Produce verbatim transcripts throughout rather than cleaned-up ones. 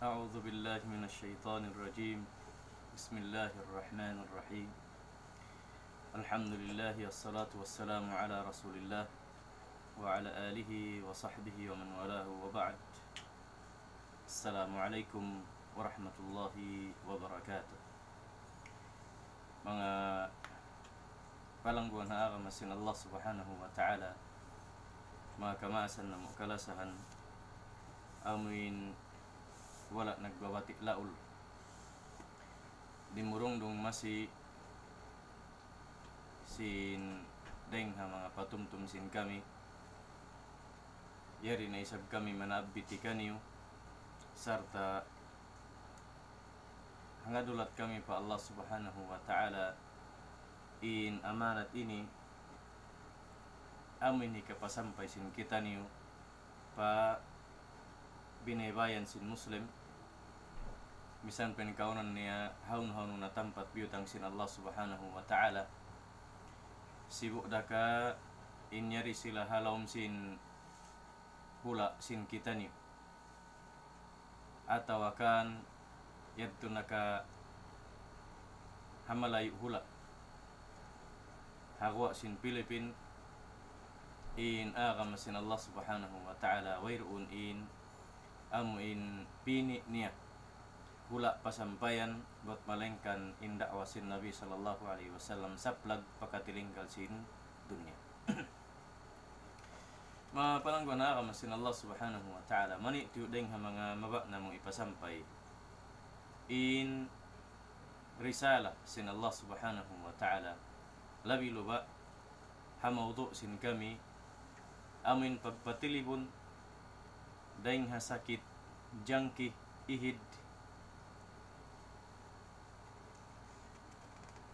أعوذ بالله من الشيطان الرجيم. بسم الله الرحمن الرحيم. الحمد لله والصلاة والسلام على رسول الله وعلى آله وصحبه ومن والاه وبعد. السلام عليكم ورحمة الله وبركاته. Manga palangguan ha agama sin Allah Subhanahu wa Ta'ala, manga kamaasan namu' kalasahan, amuin wala' nagbabati' laul. Dimurungdung masi sin dayng ha manga patumtum sin kami. Yari na isab kami manabbiti kaniyu, sarta' hangadulat kami pa Allah Subhanahu wa Ta'ala in amanat ini, amu ini kapasampay sin kitaniyu pa binaybayan sin Muslim, misan pa in kaunan niya hawnu-hawnu na tampat biyutang sin Allah Subhanahu wa Ta'ala. Sibu' da ka in yari sila ha lawm sin hula' sin kitaniyu, atawa kan yadtu na ka ha malayu' hula', ha guwa' sin Pilipin, in agama sin Allah Subhanahu wa Ta'ala wayruun in amu in pini' niya hula' pasampayan, bat malaingkan in da'wa sin Nabi sallallahu alayhi wasallam saplag pa katilingkal sin dunya. Manga palangguan ha agama sin Allah Subhanahu wa Ta'ala, mani tiyu' dayng ha manga mabaya' namu' ipasampay in risala sin Allah Subhanahu wa Ta'ala, labi luba' ha mawdu' sin kami, amuin pagpatilibun dayng ha sakit jangki ihid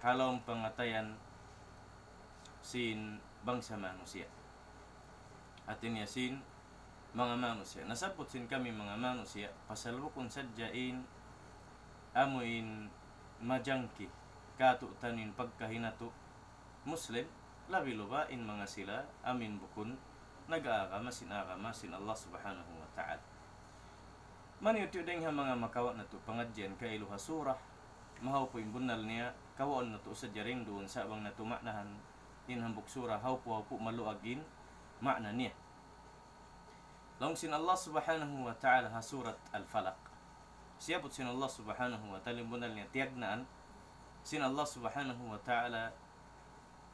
ha lawm pangatayan sin bangsa manusiya'. Hati niya sin manga manusiya'. Nasabbut sin kami manga manusiya', pasal bukun sadja in amuin majangki kātu'niyu in pagkahi natu' Muslim, labi luba' in manga sila amuin bukun nag-agama sin agama sin Allah Subhanahu wa Ta'ala. Mani tiyu' dayng ha manga makawa' natu' pangadjian kailu ha surah, mahawpu' in bunnal niya, kawaun natu' sadja rin duun sa' bang natu' ma'nahan in hambuuk surah, hawpu'-hawpu' maluag in ma'na niya. Laung sin Allah Subhanahu wa Ta'ala ha surat Al-Falaq. Siyabbut sin Allah Subhanahu wa Ta'ala, in bunnal niya tiyagnaan sin Allah Subhanahu wa Ta'ala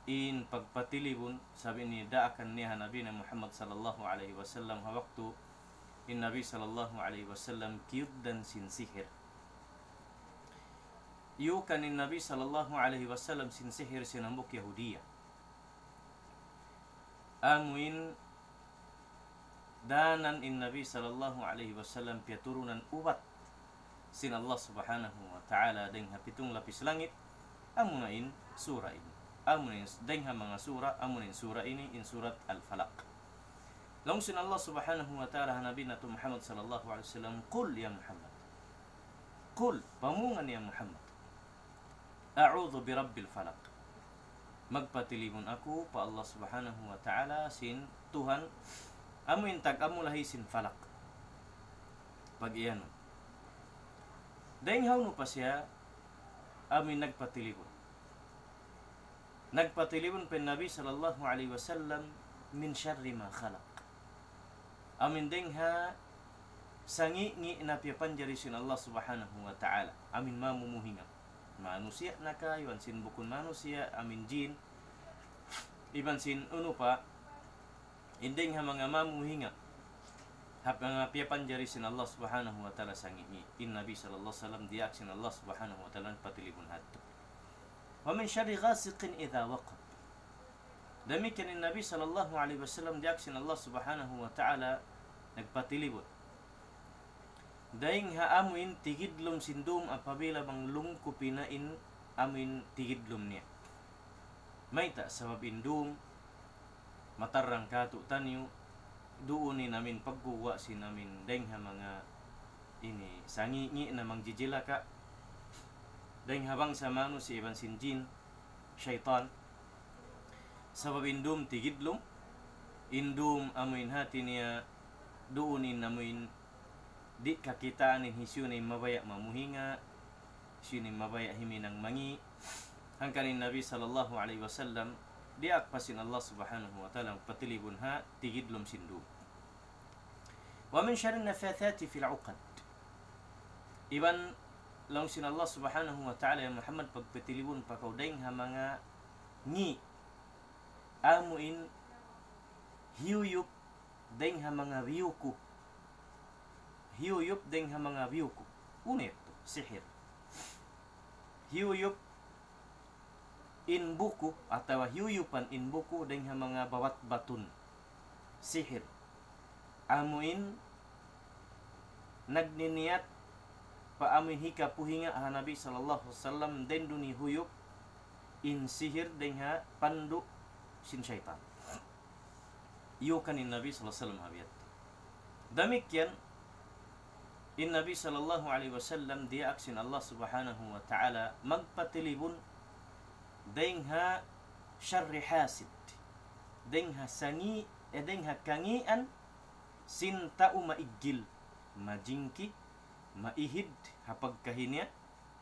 in pagpatilibun, sabab ini daakan niya ha Nabi na Muhammad sallallahu alayhi wasallam ha waktu in Nabi sallallahu alayhi wasallam kiyugdan sin sihir. Iyukan in Nabi sallallahu alayhi wasallam sin sihir sin hambuuk Yahudiya. Amuin danan in Nabi sallallahu alayhi wasallam piyaturunan ubat sin Allah Subhanahu wa Ta'ala dayng ha pitung lapis langit, amuna in sura ini. Amuna in dayng ha manga sura, amuna in sura ini, in surat Al-Falaq. Laung sin Allah Subhanahu wa Ta'ala ha Nabi natu' Muhammad sallallahu alayhi wasallam, قل يا محمد. قل, pamungan ya Muhammad. أعوذ برب الفلق. Magpatilibun aku pa Allah Subhanahu wa Ta'ala sin Tuhan, amuin tag-amulahi sin falak. Pag-iyanun. Dayng hawnu pa siya, amuin nagpatilibun. Nagpatilibun pa in Nabi sallallahu alayhi wasallam, من شر ما خلق. Amuin dayng ha sangi'-ngi' na piyapanjari sin Allah Subhanahu wa Ta'ala. Amuin mamumuhinga. Manusiya' na ka, iban sin bukun manusiya', amuin jin, iban sin unu pa, in dayng ha manga mamumuhinga. Ha manga piyapanjari sin Allah Subhanahu wa Ta'ala sangi'-ngi'. In Nabi sallallahu alayhi wasallam diyaak sin Allah Subhanahu wa Ta'ala patilibun ha yadtu. ومن شر غاسق إذا وقب. Damikkiyan in Nabi sallallahu alayhi wasallam diyaak sin Allah Subhanahu wa Ta'ala nagpatilibun. Dayng ha amuin tigidlum sin dum apabila bang lungkupi na in amuin tigidlum niya. Mayta', sabab in dum matarrang kātu'niyu, duun in amuin pagguwa' sin amuin dayng ha manga ini sangi'-ngi' na mangjijilaka. Dayng ha bangsa manusiya' iban sin jin, saytan. Sabab in dum tigidlum, in dum amuin hati niya duun in amuin di' kakitaan in hisiyu in mabaya' mamuhinga, hisiyu in mabaya' himinang mangi'. Hangkan in Nabi sallallahu alayhi wasallam, diyaak pa sin Allah subhanahu wa ta'ala patilibun ha tigidlum sin dum. ومن شر النفاثات في العقد. Iban laung sin Allah subhanahu wa ta'ala, ya Muhammad, pagpatilibun pa kaw dayn ha manga ngi', amu in hiyuyup dayn ha manga biyuku. Hiyuyup dayn ha manga biyuku. Unu yadtu? Sihir. Hiyuyup in buku, atawa hiyuyupan in buku dayn ha manga bawat batun. Sihir. Amu in nagniniyat pa amu in hikapuhinga ha Nabi sallallahu alayhi wasallam dayn duun hiyuyup in sihir dayn ha pandu' sin saytan. Iyukan in Nabi sallallahu alayhi wasallam ha biya' yadtu. Damikkiyan in Nabi sallallahu alayhi wasallam diyaak sin Allah subhanahu wa ta'ala magpatilibun dayn ha sharri hasid, dayn ha sangi', eh, dayn ha kangian sin tau maiggil, majingki, maihid ha pagkahi niya,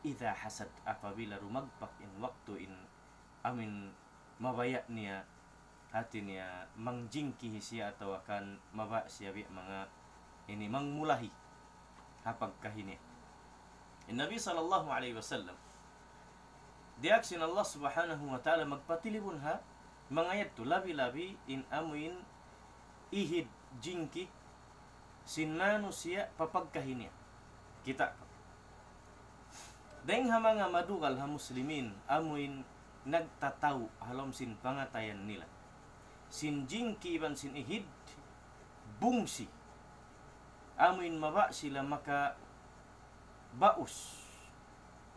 idha hasad, apabila rumagpak in waktu in amu in mabaya' niya, hati niya mangjingki siya atawa kan mabaya' siya biya' manga ini mangmulahi ha pagkahi niya. In Nabi sallallahu alayhi wasallam, diyaak sin Allah subhanahu wa ta'ala magpatilibun ha manga yadtu, labi-labi in amu in ihid, jingki sin manusiya' pa pagkahi niya. Kita' kaw. Dayn ha manga madugal ha muslimin, amu in nagtataw' ha lawm sin pangatayan nila sin jingki iban sin ihid, bungsi. Amu in mabaya' sila makabaus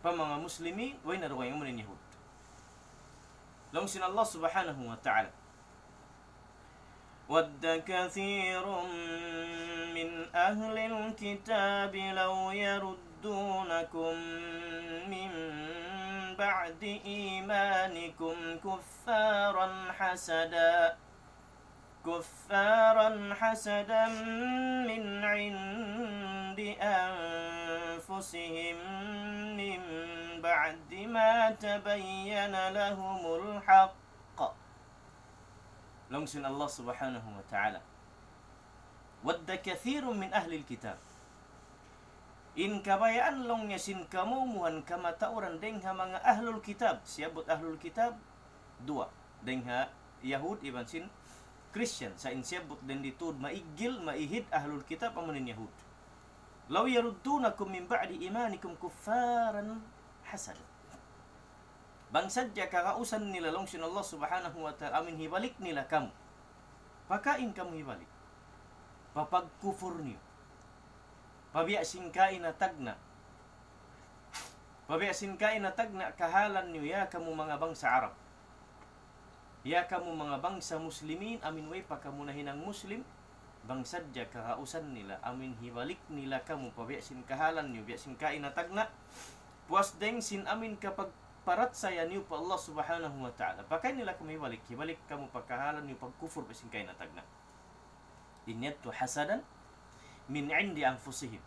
pa manga muslimin, way na dugaing amu in Yahud. Laung sin Allah subhanahu wa ta'ala, ود كثير من أهل الكتاب لو يردونكم من بعد إيمانكم كفارا حسدا، كفارا حسدا من عند أنفسهم من بعد ما تبين لهم الحق. Laung sin Allah subhanahu wa ta'ala, ود كثير من أهل الكتاب. In kabayaan laung niya sin kamumuhan kamatauran dayn ha manga ahlul kitab. Siyabbut ahlul kitab, duwa. Dayn ha Yahud iban sin Christian. Sa' in siyabbut dayn di tuud maiggil, maihid ahlul kitab amu in Yahud. لو يردونكم من بعد إيمانكم كفارا حسدا. Bang sadja kagausan nila laung sin Allah subhanahu wa ta'ala amu in hibalik nila kamu. Pakain kamu hibalik? Pa pagkufur niyu. Pa biya' sin kaina tagna'. Pa biya' sin kaina tagna' kahalan niyu ya kamu manga bangsa Arab. Ya kamu manga bangsa muslimin, amu in way pa kamu nahinang Muslim, bang sadja kagausan nila, amu in hibalik nila kamu pa biya' sin kahalan niyu, biya' sin kaina tagna', puas dayn sin amu in kapagparachaya niyu pa Allah subhanahu wa ta'ala. Pakain nila kamu hibalik, hibalik kamu pa kahalan niyu pagkufur biya' sin kaina tagna'. In yadtu حسدا من عند أنفسهم.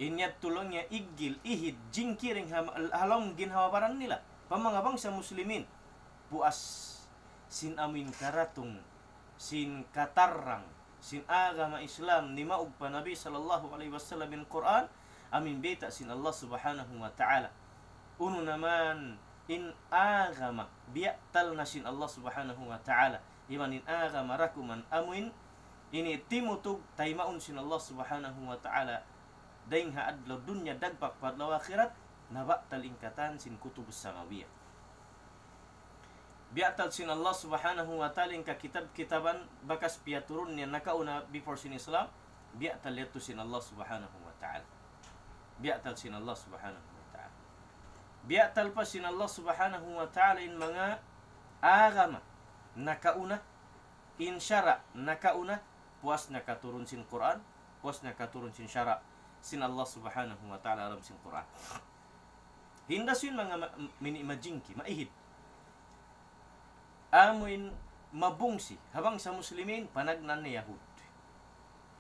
In yadtu laung niya iggil, ihid, jingki dayn ha, ha lawm ginhawa-baran nila. Pa manga bangsa muslimin. Puas sin amu in karatung, sin katarrang, sin agama Islam, nimaug pa Nabi sallallahu alayhi wasallam in Qur'an, amu in bayta' sin Allah subhanahu wa ta'ala. Unu na man in agama, biyaktal na sin Allah subhanahu wa ta'ala. Iban in agama dakuman amu in ini timutug taymaun sin Allah subhanahu wa ta'ala. Dayn ha adlaw dunya dagpak pa adlaw akhirat, nabaktal in katan sin kutubus samawiyah. Biyaktal sin Allah subhanahu wa ta'ala in kakitab-kitaban bakas piyaturun niya nakauna before sin Islam, biyaktal yadtu sin Allah subhanahu wa ta'ala. Biyaktal sin Allah subhanahu wa ta'ala. Biyaktal pa sin Allah subhanahu wa ta'ala in manga agama nakauna, in sara' nakauna, puas nakaturun sin Qur'an, puas nakaturun sin sara' sin Allah subhanahu wa ta'ala ha lawm sin Qur'an. Hinda sin manga ma-, mini majingki, maihid. Amu in mabungsi, ha bangsa muslimin, panagnaan niya Yahud.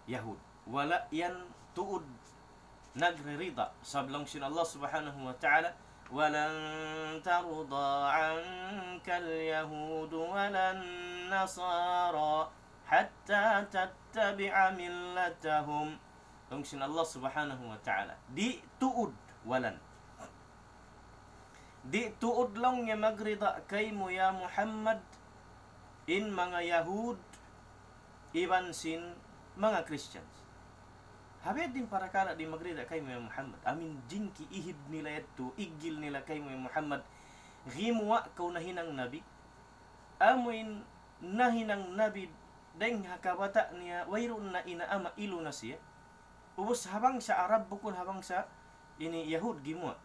Yahud. Wala' yan tuud nagririda. Sabab laung sin Allah Subhanahu wa Ta'ala, ولن ترضى عنك اليهود ولا النصارى حتى تتبع ملتهم. Laung sin Allah Subhanahu wa Ta'ala. Di' tuud, walan. Di' tuud laung niya magrida kaymu ya Muhammad in manga Yahud iban sin manga Christians. Ha biya' diin parakala' di' magrida kaymu ya Muhammad. Amuin jingki, ihid nila yadtu, iggil nila kaymu ya Muhammad. Gimuwa' kaw nahinang nabi. Amuin nahinang nabi dayng ha kabata' niya, wayruun na ina' ama', ilu na siya. Ubus ha bangsa Arab, bukun ha bangsa ini Yahud gimuwa'.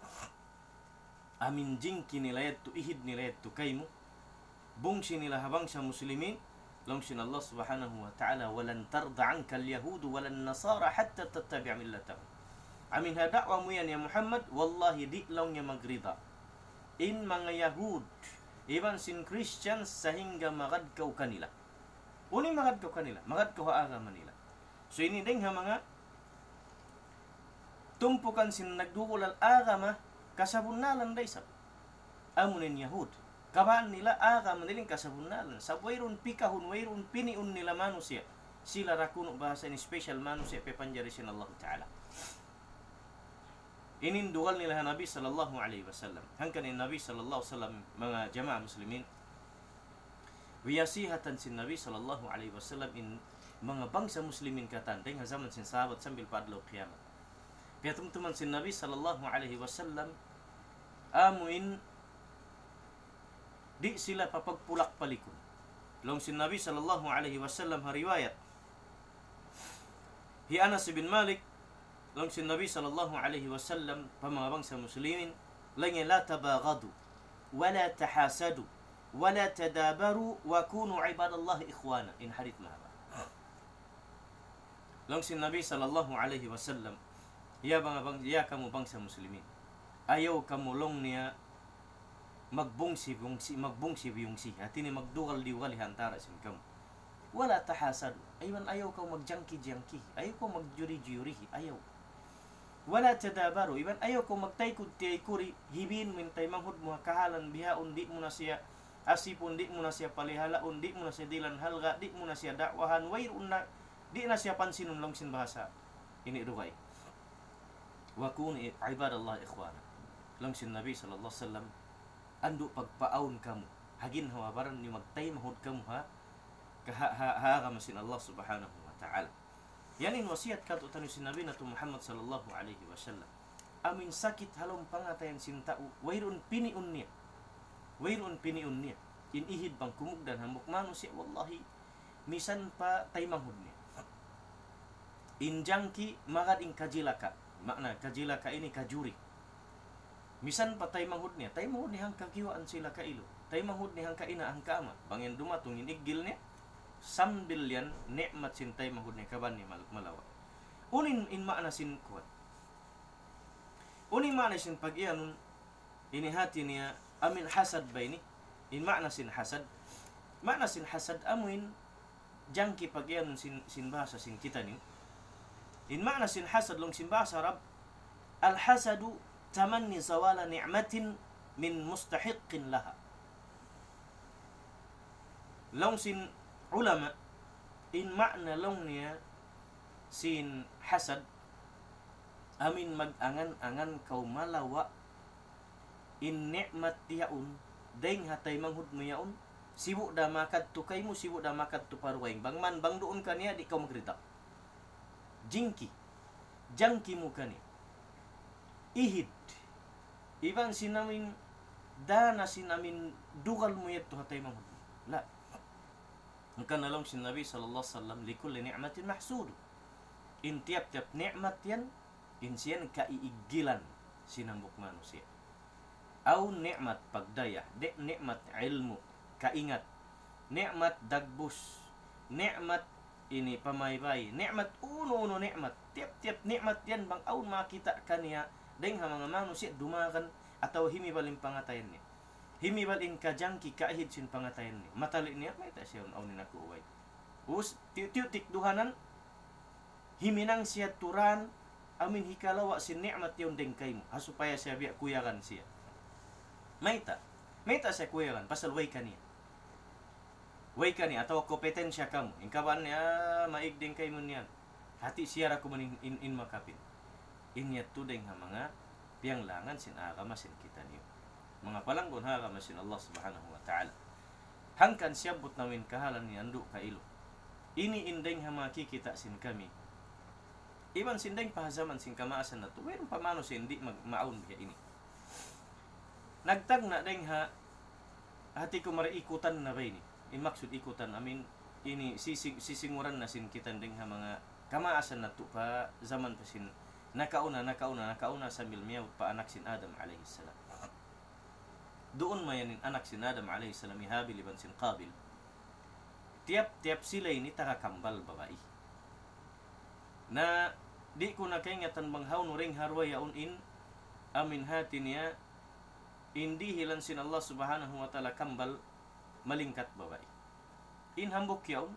Amuin jingki nila yadtu, ihid nila yadtu kaymu. Bungsi nila ha bangsa Muslimin, laung sin Allah Subhanahu wa Ta'ala, ولن ترضى عنك اليهود ولا النصارى حتى تتبع ملتهم. Amuin ha da'wa mu yan ya Muhammad, wallahi di' laung niya magrida in manga Yahud, iban sin Christians sahingga magad kaw kanila. Unu in magad kaw kanila, magad kaw ha agama nila. So ini dayng ha manga tumpukan sin nagdugulal agama, kasabunnalan da isab. Amu in Yahud. Kabaan nila agama nila in kasabunnalan. Sa' wayruun pikahun, wayruun piniun nila manusiya'. Sila ra kunu' bahasa ini special manusiya' piyapanjari sin Allah Ta'ala. Ini in dugal nila ha Nabi sallallahu alayhi wasallam. Hangkan in Nabi sallallahu alayhi wasallam, manga jamaa muslimin, wiyasihatan sin Nabi sallallahu alayhi wasallam in manga bangsa muslimin katan, dayng ha jaman sin sahabat sambil pa adlaw kiyamat. Piyatumtuman sin Nabi sallallahu alayhi wasallam, amuin di' sila papagpulak-palikun. Laung sin Nabi sallallahu alayhi wasallam ha riwayat hi Anas ibn Malik, laung sin Nabi sallallahu alayhi wasallam pa manga bangsa muslimin, laung niya, لا تباغضوا ولا تحاسدوا ولا تدابروا وكونوا عباد الله إخوانا. In hadith mahaba'. Laung sin Nabi sallallahu alayhi wasallam, ya bang, bang, ya kamu bangsa muslimin. Ayaw kamu laung niya magbungsi-bungsi, magbungsi-biyungsi. Hati niya magdugal-dugal ha antara' sin kamu. ولا تحاسدوا. Iban ayaw kamu magjangki-jangki. Ayaw kamu magjuri-juri. Ayaw. ولا تدابروا. Iban ayaw kamu magtaykud-taykuri. Hibin mu in taymanghud mu ha kahalan bihaun, di' mu na siya asipun, di' mu na siya palihalaun, di' mu na siya dihilan halga', di' mu na siya da'wahan, wayruun na, di' na siya pansinun laung sin bahasa ini dugaing. وكونوا عباد الله إخوانا. Laung sin Nabi sallallahu alayhi wasallam, andu' pagpaawn kamu ha ginhawa-baran niyu, magtaymanghud kamu ha, ha, ha, ha agama sin Allah Subhanahu wa Ta'ala. Yan in wasiyat kātu'niyu sin Nabi natu' Muhammad sallallahu alayhi wasallam. Amuin sakit ha lawm pangatayan sin tau, wayruun piniun niya. Wayruun piniun niya. In ihid bang kumugdan hambuuk manusiya', wallahi, misan pa taymanghud niya. In jangki magad in kajilaka. Maana kajilaka ini kajuri. Misan pa taymanghud niya, taymanghud niya hangka kiwaan sila kailu. Taymanghud niya hangka ina', hangka ama'. Bang yan dumatung in iggil niya, sambil yan ni'mat sin taymanghud niya, kabaan niya mal-, malawa'. Unu in, in maana sin kuwan. Unu in maana sin pag-iyanun, ini hati niya, amuin hasad ba ini? In maana sin hasad. Maana sin hasad amuin jangki pag-iyanun sin, sin bahasa sin kitaniyu. In maana sin hasad laung sin bahasa Arab, الحسد تمني زوال نعمة من مستحق لها. Laung sin ulama, in maana laung niya sin hasad, amuin mag-angan-angan kaw malawa' in ni'mat yaun, dayng ha taymanghud mu yaun, sibu' da makadtu kaymu, sibu' da makadtu pa dugaing. Bang man, bang duun kaniya, di' kaw magrida. Jingki. Jangki mu kaniya. Ihid. Iban sin amuin dana sin amuin dugal mu yadtu ha taymanghud mu. La. Hangkan laung sin Nabi sallallahu alayhi wasallam, لكل نعمة محسود. In tiyap-tiyap ni'mat yan, in siya yan kaiiggilan sin hambuuk manusiya'. Awn ni'mat pagdaya, di' ni'mat ilmu', kaingat, ni'mat dagbus, ni'mat ini pamaybay, ni'mat unu-unu ni'mat. Tiyap-tiyap ni'mat yan bang awn makakita' kaniya, dayng ha manga manusiya' dumagan atawa himibal in pangatayan niya. Himibal in kajangki kaihid sin pangatayan niya. Matali' niya, mayta' siya awn ini aku way. Us, tiyu'-tiyu' tikduhanan, himinang siya turan, amin hikalawa' sin ni'mat yaun dayng kaymu. Ha supaya siya biya' kuyagan siya. Mayta'? Mayta' siya kuyagan? Pasal way kaniya. Way kaniya, atawa kompetensya kamu. In kabaan niya, ah, maig dayng kaymu niyan. Hati siya ra kuman in, in, in makapin. In yadtu dayng ha manga piyanglangan sin agama sin kitaniyu. Manga palanggun ha agama sin Allah Subhanahu wa Ta'ala. Hangkan siyabbut namu' in kahalan ini andu' kailu. Ini in dayng ha manga kikita' sin kami. Iban sin dayng pa ha jaman sin kamaasan natu', wayruun pa manusiya' in di' mag-, maawn biya' ini. Nagtagna' dayng ha, hati ku mari ikutan na ba ini? In maksud ikutan, amin, ini sisi-, sisinguran na sin kita dayng ha manga kamaasan natu' pa jaman pa sin nakauna, nakauna, nakauna sambil miyabut pa anak sin Adam alayhi salam. Duun mayan in anak sin Adam alayhi salam, hi Habil iban sin Qabil. Tiyap-tiyap sila ini taga kambal babai. Na, di' ku na kaingatan bang hawnu dayng ha duwa yaun in, amin hati niya, in dihilan sin Allah Subhanahu wa Ta'ala kambal malingkat babai. In hambuuk yaun,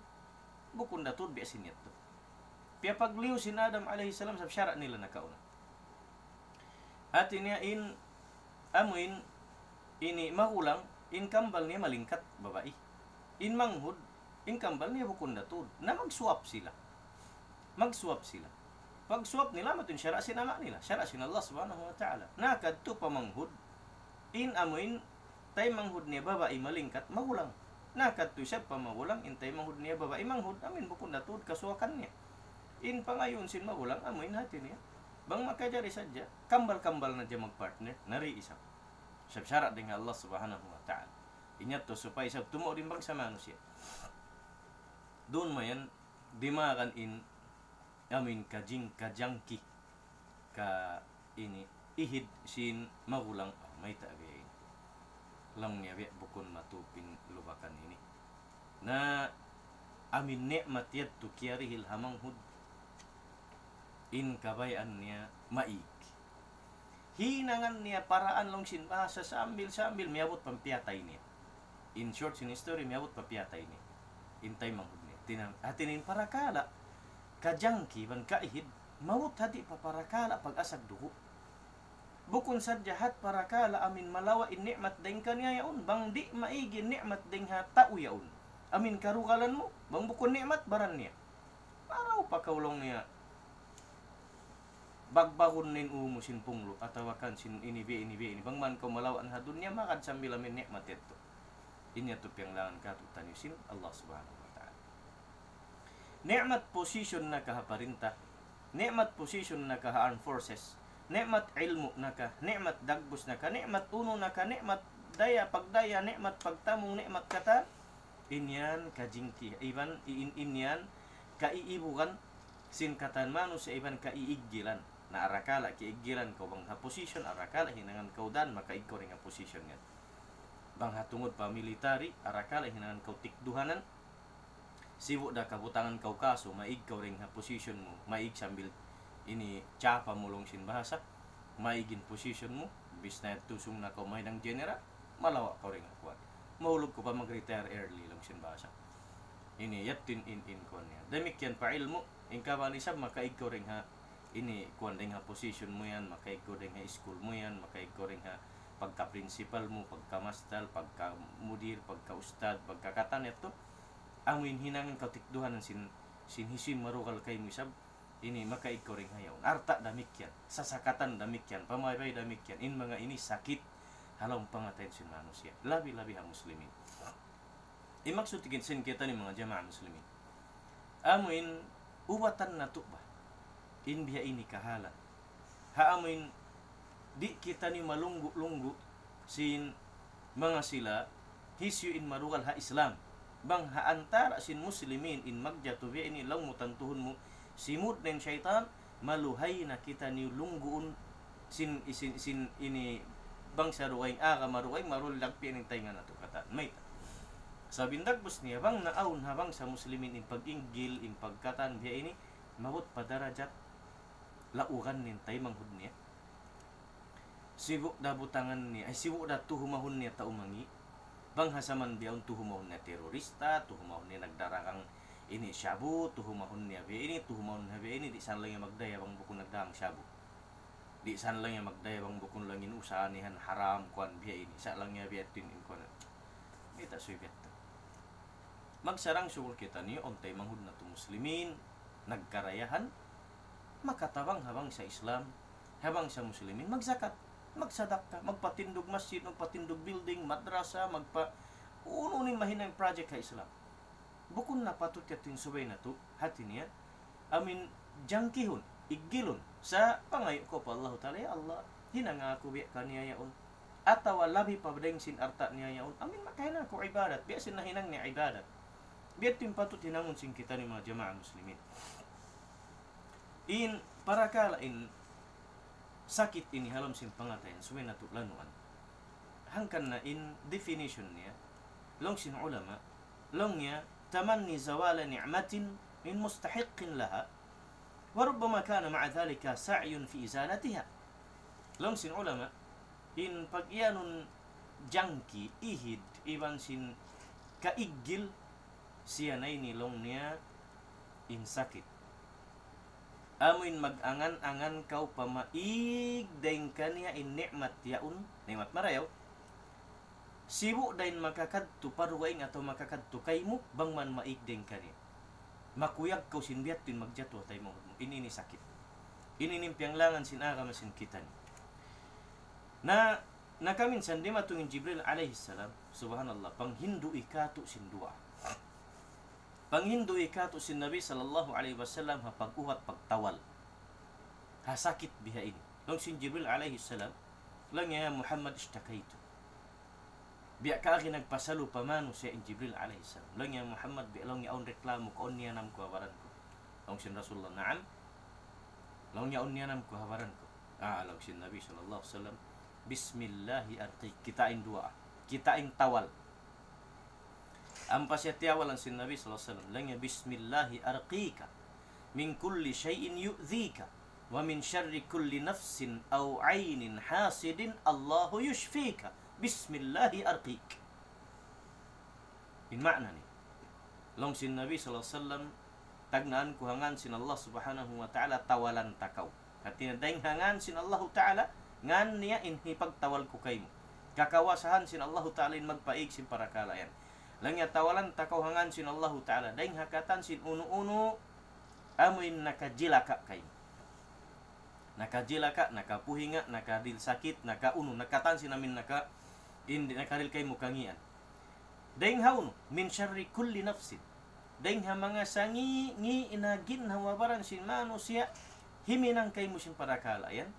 bukun da tuud biya' sin yadtu. Piyapagliyu sin Adam alayhi salam sabab sara' nila nakauna. Hati niya in, amuin, ini magulang, in kambal niya malingkat babai. In manghud, in kambal niya bukun da tuud. Na magsuwap sila. Magsuwap sila. Pagsuwap nila, amu yadtu in sara' sin ama' nila. Sara' sin Allah Subhanahu wa Ta'ala. Na kadtu pa manghud, in amuin, taymanghud niya babai malingkat, magulang. Na kadtu isab pa magulang, in taymanghud niya babai manghud, amuin bukun da tuud kasuwakan niya. In pangayuun sin magulang, amuin hati niya. Bang makajari sadja, kambal-kambal na hadja magpartner, na di' isab. Sabab sara' dayng ha Allah Subhanahu wa Ta'ala. In yadtu supaya isab tumaud in bangsa manusiya'. Duun mayan, dimagan in amuin kajing-, kajangki ka ini ihid sin magulang, ah, mayta' biya' ini. Laung niya biya' bukun matup in lubakan ini. Na amuin ni'mat yadtu kiyarihil ha manghud, in kabayaan niya maig. Hinangan niya paraan laung sin bahasa sambil-sambil miyabut pa piyatay niya. In short sin story, miyabut pa piyatay niya. In taymanghud niya. Tinang-, hati niya in parakala', kajangki, iban kaihid, mabut hati pa parakala' pag-asag dugu'. Bukun sadja hat parakala' amuin malawa' in ni'mat dayng kaniya yaun, bang di' maig in ni'mat dayng ha tau yaun. Amuin karugalan mu, bang bukun ni'mat baran niya. Marayaw pa kaw laung niya. Bagbagun in ū mu sin punglu', atawa kan sin ini biya' ini biya' ini. Bang man kaw malawa' na ha dunya, magad sambil amuin ni'mat yadtu. In yadtu piyanglangan kātu'niyu sin Allah Subhanahu wa Ta'ala. Ni'mat position na ka ha parinta, ni'mat position na ka ha armed forces, ni'mat ilmu' na ka, ni'mat dagbus na ka, ni'mat unu na ka, ni'mat daya, pagdaya, ni'mat pagtamung, ni'mat katan, in yan kajingki, iban in, in yan kaiibugan sin katan manusiya' iban kaiiggilan. Na arakala' kiiggilan kaw bang ha position, arakala' hinangan kaw dan, makaig kaw dayng ha position yan. Bang ha tungud pa military, arakala' hinangan kaw tikduhanan, sibu' da kabutangan kaw kasu, maig kaw dayng ha position mu, maig sambil ini chapa mu laung sin bahasa, maig in position mu, bis na yadtu sung na kaw mahinang general, malawa' kaw dayng ha kuwan. Mahulug kaw pa mag-retire early laung sin bahasa. Ini yadtu in, in, in kuwan niya. Damikkiyan pa ilmu', in kabayaan isab makaig kaw dayng ha, ini kuwan dayng ha position mu yan, makaig kaw dayng ha school mu yan, makaig kaw dayng ha pagka-principal mu, pagka-mastal, pagka-mudir, pagka-ustad, pagka-katan yadtu. Amuin hinangan kaw tikduhanan sin, sin hisiyu in marugal kaymu isab, ini makaig kaw dayng ha yaun. Alta' damikkiyan, sasakatan damikkiyan, pamaybay damikkiyan. In manga ini sakit ha lawm pangatayan sin manusiya'. Labi-labi ha muslimin. In maksud sin kitaniyu manga jamaa muslimin, amuin ubatan natu' ba in biya' ini kahalan. Ha amuin di' kitaniyu malunggu'-lunggu' sin manga sila hisiyu in marugal ha Islam. Bang ha antara' sin muslimin in magjatu biya' ini laung mu tantuhun mu, simud na in saytan, maluhay na kitaniyu lungguun sin, sin, sin ini bangsa dugaing, agama dugaing, marulagpi in taynga natu' katan. Mayta'? Sabab in dagbus niya, bang naawn ha bangsa muslimin in pag-inggil, in pagkatan, biya' ini, mabut pa darajat laugan in taymanghud niya. Sibu' da butangan niya, ay, sibu' da tuhumahun niya tau mangi'. Bang ha jaman bihaun tuhumahun niya terorista, tuhumahun niya nagdagang Ini shabu, tuhumahun niya biya' ini, tuhumahun niya biya' ini, di' sa' laung niya magdaya bang bukun nagdaang shabu. Di' sa' laung niya magdaya bang bukun laung in usaha niya yan haram, kuwan biya' ini, sa' laung niya biya' ini, kuwan. Kita suy biya' tu. Magsarang-sukul kitaniyu, untay manghud natu' muslimin, nagkarayahan, makatabang ha bangsa Islam, ha bangsa muslimin, magzakat, magsadakka, magpatindug masjid, magpatindug building, madrasa, magpa-, unu-unu in mahinang project ha Islam. Bukun na patut yadtu in subay natu', hati niya, amin jangkihun, iggilun, sa' pangayu' kaw pa Allahu Ta'ala, "Ya Allah, hinanga aku biya' kaniya yaun." Atawa labi pa dayn sin alta' niya yaun, amin makahinang aku ibadat, biya' sin nahinang niya ibadat. Biya' yadtu in patut hinangun sin kitaniyu manga jamaah muslimin. In parakala' in sakit ini ha lawm sin pangatayan, subay natu' lanuan. Hangkan na in definition niya, laung sin ulama, laung niya, تمني زوال نعمة من مستحق لها، وربما كان مع ذلك سعي في إزالتها. Laung sin ulama, in pag-iyanun jangki, ihid, iban sin kaiggil, siya na ini laung niya in sakit. Amu in mag-angan-angan kaw pa maig dayn kaniya in ni'mat yaun, ni'mat marayaw. Sibu' da in makakadtu pa dugaing atawa makakadtu kaymu, bang man maig dayn kaniya. Makuyag kaw sin biya' yadtu in magjatu ha taymanghud mu. Ini, ini sakit. Ini in piyanglangan sin agama sin kitaniyu. Na, nakaminsan dimatung in Jibril alayhi salam, subhanallah, panghindu' katu' sin duwaa. Panghindu' katu' sin Nabi sallallahu alayhi wasallam ha pag-ubat pagtawal. Ha sakit biha ini. Laung sin Jibril alayhi salam, laung niya, "يا محمد اشتكيت." Biya' kaagi nagpasalu pa manusiya' in Jibril alayhi salam. Laung niya, "Muhammad, biya' laung niya awn reklamu ku, awn niyanam ku ha baran ku." Laung sin Rasulullah, "Naam." Laung niya, "Awn niyanam ku ha baran ku." Ah, laung sin Nabi sallallahu alayhi wasallam, "بسم الله أرقيك." Kita' in duwaa. Kita' in tawal. Ampa siya tiyawalan sin Nabi sallallahu alayhi wasallam. Laung niya, "بسم الله أرقيك من كل شيء يؤذيك ومن شر كل نفس أو عين حاسد الله يشفيك. بسم الله أرقيك." In maana niya, laung sin Nabi sallallahu alayhi wasallam, "Tagnaan ku ha ngan sin Allah subhanahu wa ta'ala, tawalan ta kaw." Hati niya, dayn ha ngan sin Allahu ta'ala, ngan niya in hipagtawal ku kaymu. Kakawasahan sin Allahu ta'ala in magpaig sin parakala' yan. Laung niya, "Tawalan ta kaw ha ngan sin Allahu ta'ala, dayn ha katan sin unu-unu, amu in nakajilaka kaymu." Nakajilaka, nakapuhinga, nakadil sakit, nakaunu, nakatan sin amin naka-, in-, nakaril kaymu kangīan. Dayn ha unu, "من شر كل نفس." Dayn ha manga sangi'-ngi' in ginhawa-baran sin manusiya', himinang kaymu sin parakala' yan.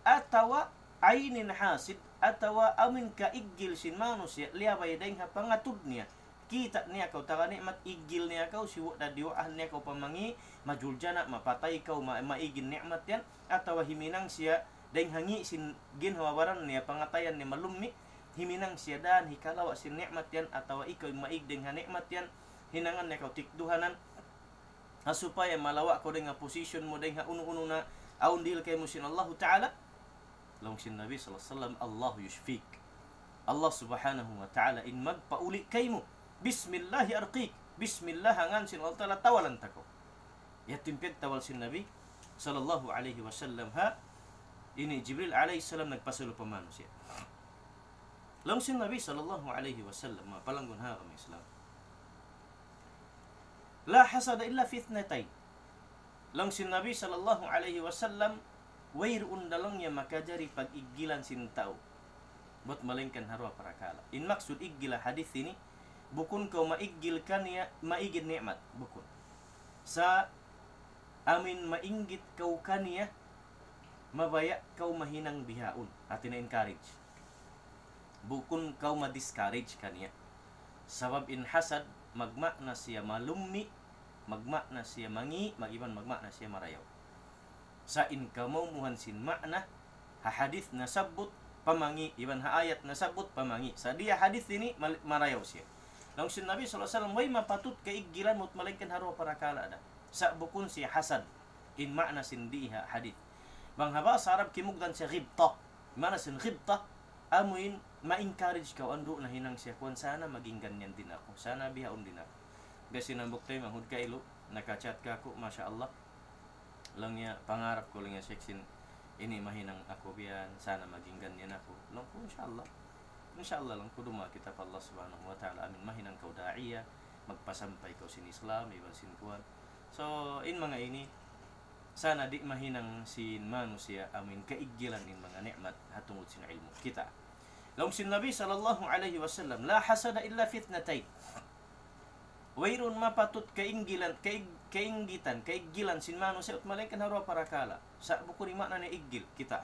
Atawa, "عين حاسد," atawa amin kaiggil sin manusiya', liyabay dayn ha pangatud niya. Kita' niya kaw taga ni'mat, iggil niya kaw, sibu' da diyuwaahan niya kaw pa mangi', majuljana', mapatay kaw, ma-, maig in ni'mat yan, atawa himinang siya, dayn ha ngi' sin ginhawa-baran niya, pangatayan niya malummi', himinang siya dān, hikalawa' sin ni'mat yan, atawa ikaw in maig dayn ha ni'mat yan, hinangan niya kaw tikduhanan, ha supaya malawa' kaw dayn ha position mu, dayn ha unu-unu na awn dihil kaymu sin Allahu ta'ala. Laung sin Nabi sallallahu alayhi wasallam, "الله يشفيك." Allah subhanahu wa ta'ala in magpauli' kaymu. "بسم الله أرقيك." Bismillah, ha ngan sin Allah ta'ala, tawalan ta kaw. Yadtu in piyagtawal sin Nabi sallallahu alayhi wasallam, ha, ini Jibril alayhi salam nagpasalu pa manusiya'. Laung sin Nabi sallallahu alayhi wasallam, manga palanggun ha agama Islam, "لا حسد إلا في اثنتين." Laung sin Nabi sallallahu alayhi wasallam, wayruun da laung niya makajari pag-iggilan sin tau buat malaingkan ha duwa parakala'. In maksud iggil ha hadith ini, bukun kaw maiggil kaniya, maig in ni'mat, bukun. Sa' amin mainggit kaw kaniya, mabaya' kaw mahinang bihaun. Hati niya encourage. Bukun kaw ma-discourage kaniya. Sabab in hasad, magmaana siya malummi', magmaana siya mangi', mag-, iban magmaana siya marayaw. Sa' in kamaumuhan sin maana, ha hadith nasabbut pamangi', iban ha ayat nasabbut pamangi'. Sa' di ha hadith ini mal-, marayaw siya. Laung sin Nabi sallallahu alayhi wasallam, way mapatut kaiggilan buat malaingkan ha duwa parakala' da. Sa' bukun siya hasad, in maana sin di ha hadith. Bang ha bahasa Arab kimugdan siya ghibta. Maana sin ghibta, amuin ma-encourage kaw, andu' nahinang siya kuwan, sana maging ganyan din ako, sana bihaun din ako. Kasi nambuk tayo, manghud kailu, naka-chat kaku', masha Allah. Laung niya, pangarap ku laung niya, Sheikh, sin ini mahinang aku biya' yan, sana maging ganyan aku. Laung ku, insha Allah. Insha Allah, laung ku, duwaa kita pa Allah Subhanahu wa Ta'ala. Amin, mahinang kaw da'iya, magpasampay kaw sin Islam, iban sin kuwan. So, in manga ini, sana di' mahinang sin manusiya' amin kaiggilan in manga ni'mat ha tungud sin ilmu'. Kita'. Laung sin Nabi sallallahu alayhi wasallam, لا حسد إلا في اثنتين. Wayruun mapatut kainggilan, kaig-, kainggitan, kaiggilan sin manusiya' ut malaingkan ha duwa parakala'. Sa' bukun in maana niya iggil, kita'.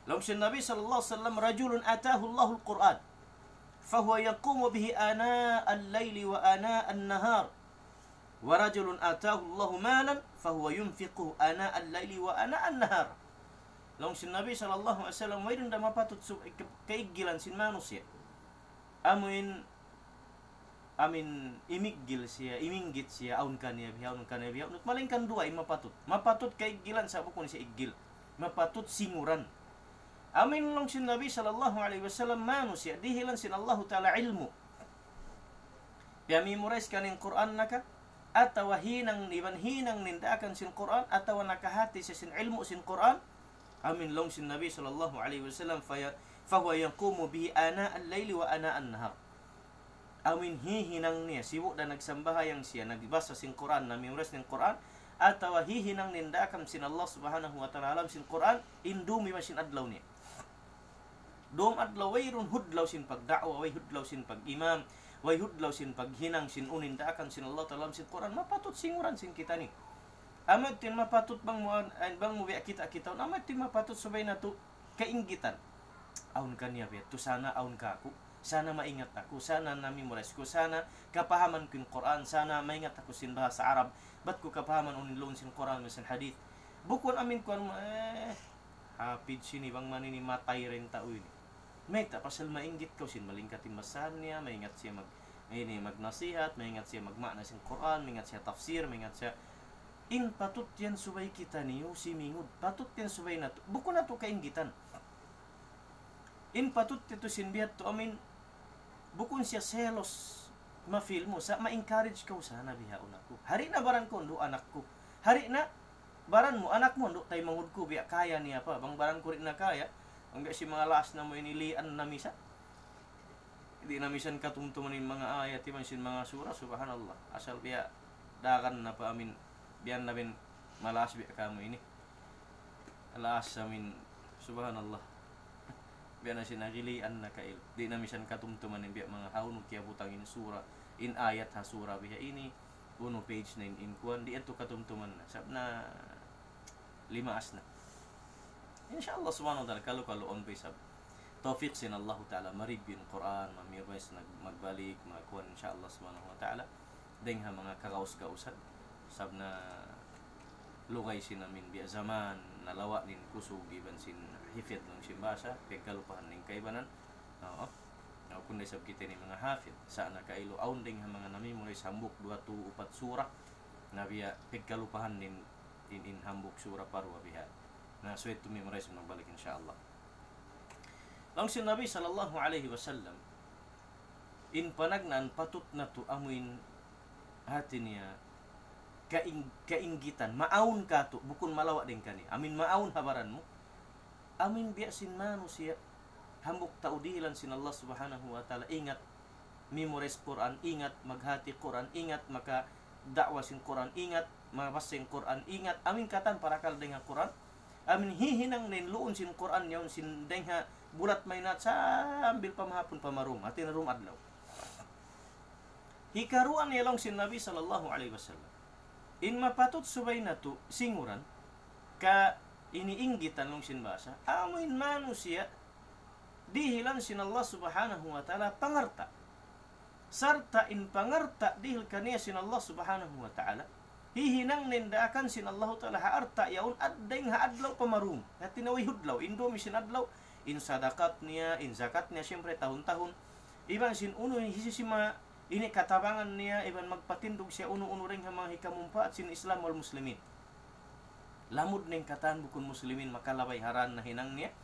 Laung sin Nabi sallallahu alayhi wasallam, رجل آتاه الله القرآن فهو يقوم به آناء الليل وآناء النهار ورجل آتاه الله مالا فهو ينفقه آناء الليل وآناء النهار. Laung sin Nabi sallallahu alayhi wasallam, wayruun da mapatut su-, ka-, kaiggilan sin manusiya'. Amuin, amin imiggil siya, iminggit siya, awn kaniya biha', awn kaniya biha', awn, malaingkan duwa in mapatut. Mapatut kaiggilan sa' bukun siya iggil. Mapatut singuran. Amin laung sin Nabi sallallahu alayhi wasallam, manusiya', dihilan sin Allahu Ta'ala ilmu'. Piya-memorize kaniya in Qur'an naka, atawa hinang, iban hinang niya in daakan sin Qur'an, atawa nakahati siya sin ilmu' sin Qur'an. Amin laung sin Nabi sallallahu alayhi wasallam, فهو يقوم به آناء الليل وآناء النهار. Amin hihinang niya, sibu' da nagsambahayang siya, nagbasa sin Qur'an, na-memorize niya in Qur'an, atawa hihinang niya in daakan sin Allah Subhanahu wa Ta'ala ha lawm sin Qur'an, in dum iban sin adlaw niya. Dum adlaw wayruun hudlaw sin pagda'wa, way hudlaw sin pag-imam, way hudlaw sin paghinang sin unu in daakan sin Allah Ta'ala ha lawm sin Qur'an, mapatut singuran sin kitaniyu. Amu yadtu in mapatut bang mu, eh, bang mu biya' kita'-kitaun, amu yadtu in mapatut subay natu' kainggitan. Awn kaniya biya' yadtu, sana awn kaku', sana maingat aku, sana na-memorize ku, sana kapahaman ku in Qur'an, sana maingat aku sin bahasa Arab, bat ku kapahaman unu in laung sin Qur'an, sin hadith. Bukun amin kuwan, eh, hafidh sin ini, bang man ini matay ra in tau ini. Mayta' pasal mainggit kaw sin malingkat in basahan niya, maingat siya mag-, ini, magnasihat, maingat siya magmaana sin Qur'an, maingat siya tafsir, maingat siya. In patut yan subay kitaniyu simingud. Patut yan subay natu'. Bukun natu' kainggitan. In patut yadtu sin biya' yadtu amin, bukun siya selos ma-feel mu, sa' ma-encourage kaw, sana bihaun aku. Hari na baran ku, andu' anak ku. Hari na baran mu, anak mu, andu' taymanghud ku, biya' kaya niya pa. Bang baran ku di' na kaya, hangga' sin manga laas namu' ini lian na misan. Di' na misan katumtuman in manga ayat iban sin manga sura, subhanallah. Asal biya' dagan na pa amin, biya' na bin malaas biya' kamu ini. Laas amin, subhanallah. Biya' na sin nagilian na kail. Di' na misan katumtuman in biya' manga hawnu kiyabutang in sura, in ayat ha sura biha' ini, unu page na in, in kuwan, di' yadtu katumtuman na. Sabab na limaas na. Insha Allah subhanahu wa ta'ala, kalu-kalu awn pa isab tawfiq sin Allahu Ta'ala, ma-review in Qur'an, ma-memorize, nag-, magbalik, makuan, insha Allah subhanahu wa ta'ala. Dayng ha manga kagaus-gausan. Sabab na lugay sin amin biya' jaman, nalawa' in kusug iban sin hifdh laung sin bahasa, pagkalupahan in kaibanan. Oo. Na, kun da isab kita ini manga hafidh, sa' na kailu awn dayng ha manga na-memorize hambuuk, duwa, tū, upat sura, na biya' pagkalupahan in, in, in hambuuk sura pa duwa biha'. Na, subay tu-memorize magbalik, insha Allah. Laung sin Nabi sallallahu alayhi wasallam, in panagnaan patut natu' amuin hati niya kaing-, kainggitan, maawn katu', bukun malawa' dayng kaniya. Amin maawn ha baran mu. Amin biya' sin manusiya', hambuuk tau dihilan sin Allah Subhanahu wa Ta'ala, ingat memorize Qur'an, ingat maghati Qur'an, ingat makada'wa sin Qur'an, ingat mabassa sin Qur'an, ingat amin katan parakala' dayng ha Qur'an, amin hihinang niya in luun sin Qur'an yaun sin dayng ha bulat maynaat sambil pa mahapun pa marum, hati niya dum adlaw. Hikaruwa niya laung sin Nabi sallallahu alayhi wasallam. In mapatut subay natu' singuran, ka ini inggitan laung sin bahasa, amu in manusiya' dihilan sin Allah Subhanahu wa Ta'ala pangalta'. Sarta' in pangalta' dihil kaniya sin Allah Subhanahu wa Ta'ala, hihinang niya in daakan sin Allahu Ta'ala ha alta' yaun ad-, dayng ha adlaw pa marum. Hati niya way hudlaw, in dum sin adlaw, in sadakat niya, in zakat niya, siyempre tahun-tahun. Iban sin unu, hisiyu-siyu ma-, ini katabangan niya, iban magpatindug siya unu-unu dayng ha manga hikamumpaat sin Islam wal Muslimin. Lamud na in katan bukun Muslimin, makalabay ha dān nahinang niya,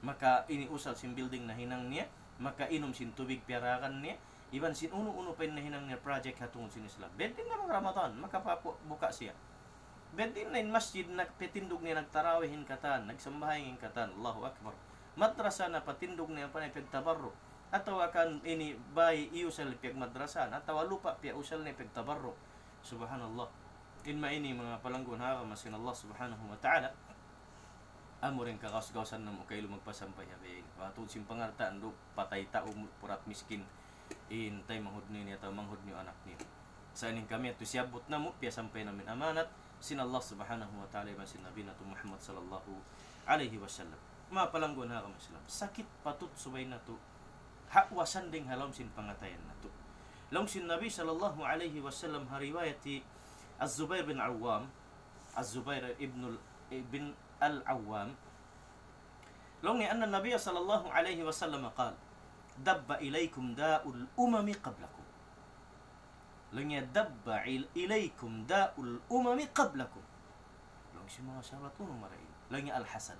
maka ini usal sin building nahinang niya, makainum sin tubig piyaragan niya, Iban sin unu-unu pa in nahinang niya project ha tungud sin Islam. Biya' diin na mag-Ramadan, makapabuka siya. Biya' diin na in masjid, nagpatindug niya, nagtarawih in katan, nagsambahayang in katan, Allahu Akbar. Madrasa na patindug niya pa niya pagtabarru. Atawa kan ini bay iyusal piyagmadrasa, atawa lupa' piyusal niya pagtabarru. Subhanallah. In ma ini manga palanggun ha agama sin Allah Subhanahu wa Ta'ala. Amu in kagaus-gausan namu' kailu magpasampay ha biya' ini. Wa tuud sin pangaltaan du, patay tau, purat miskin. In taymanghud niyu ini atawa manghud niyu anak niyu. Sa' in kami yadtu siyabbut namu', piyasampay namu' in amanat sin Allah Subhanahu wa Ta'ala iban sin Nabi natu' Muhammad sallallahu alayhi wasallam. Manga palanggun ha agama Islam. Sakit patut subay natu' haawasan dayn ha lawm sin pangatayan natu'. Laung sin Nabi sallallahu alayhi wasallam ha riwayat hi Az-Zubair bin Awwam, Az-Zubair ibn al-, ibn al-Awwam. Laung niya أن النبي صلى الله عليه وسلم قال: دب إليكم داء الأمم قبلكم. Laung niya دب إليكم داء الأمم قبلكم. Laung sin manga sahabat, unu mara ini? Laung niya al-hasad.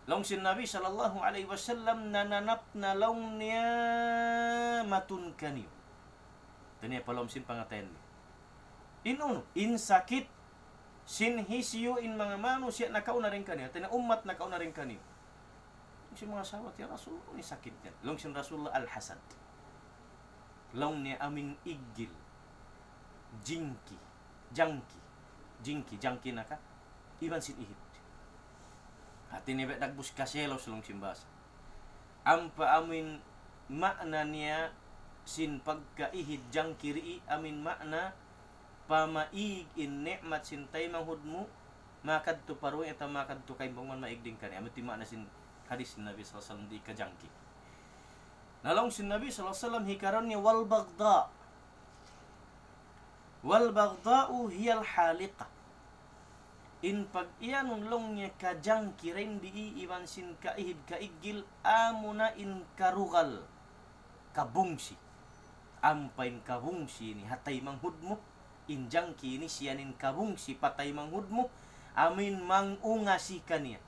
Laung sin Nabi sallallahu alayhi wasallam, nananap na laung niya matun kaniyu. Taniya pa lawm sin pangatayan niya. In unu, in sakit sin hisiyu in manga manusiya' nakauna dayn kaniyu, taniya ummat nakauna dayn kaniyu. Laung sin manga sahabat, "Ya Rasulullah, unu in sakit yan?" Laung sin Rasulullah, "Al-hasad." Laung niya amu in iggil, jangki, jangki, jangki, jangki na ka, iban sin ihid. Hati niya biya' dagbus kaselos laung sin bahasa. Ampa amu in maana niya sin pagkaihid jangki dii, amu in maana pamaig in ni'mat sin taymanghud mu, makadtu pa dugaing atawa makadtu kaymu bang man maig dayn kaniya. Amu in maana sin hadis sin Nabi sallallahu alayhi wasallam di kajangki. Na laung sin Nabi sallallahu alayhi wasallam hikaruwa niya والبغضاء. والبغضاء هي الحالقة. In pag-iyanun laung niya kajangki dayn dii iban sin kaihid kaiggil, amuna in karugal, kabungsi. Ampa in kabungsi ini ha taymanghud mu, in jangki ini siya in kabungsi pa taymanghud mu, amu in mangungasi kaniya.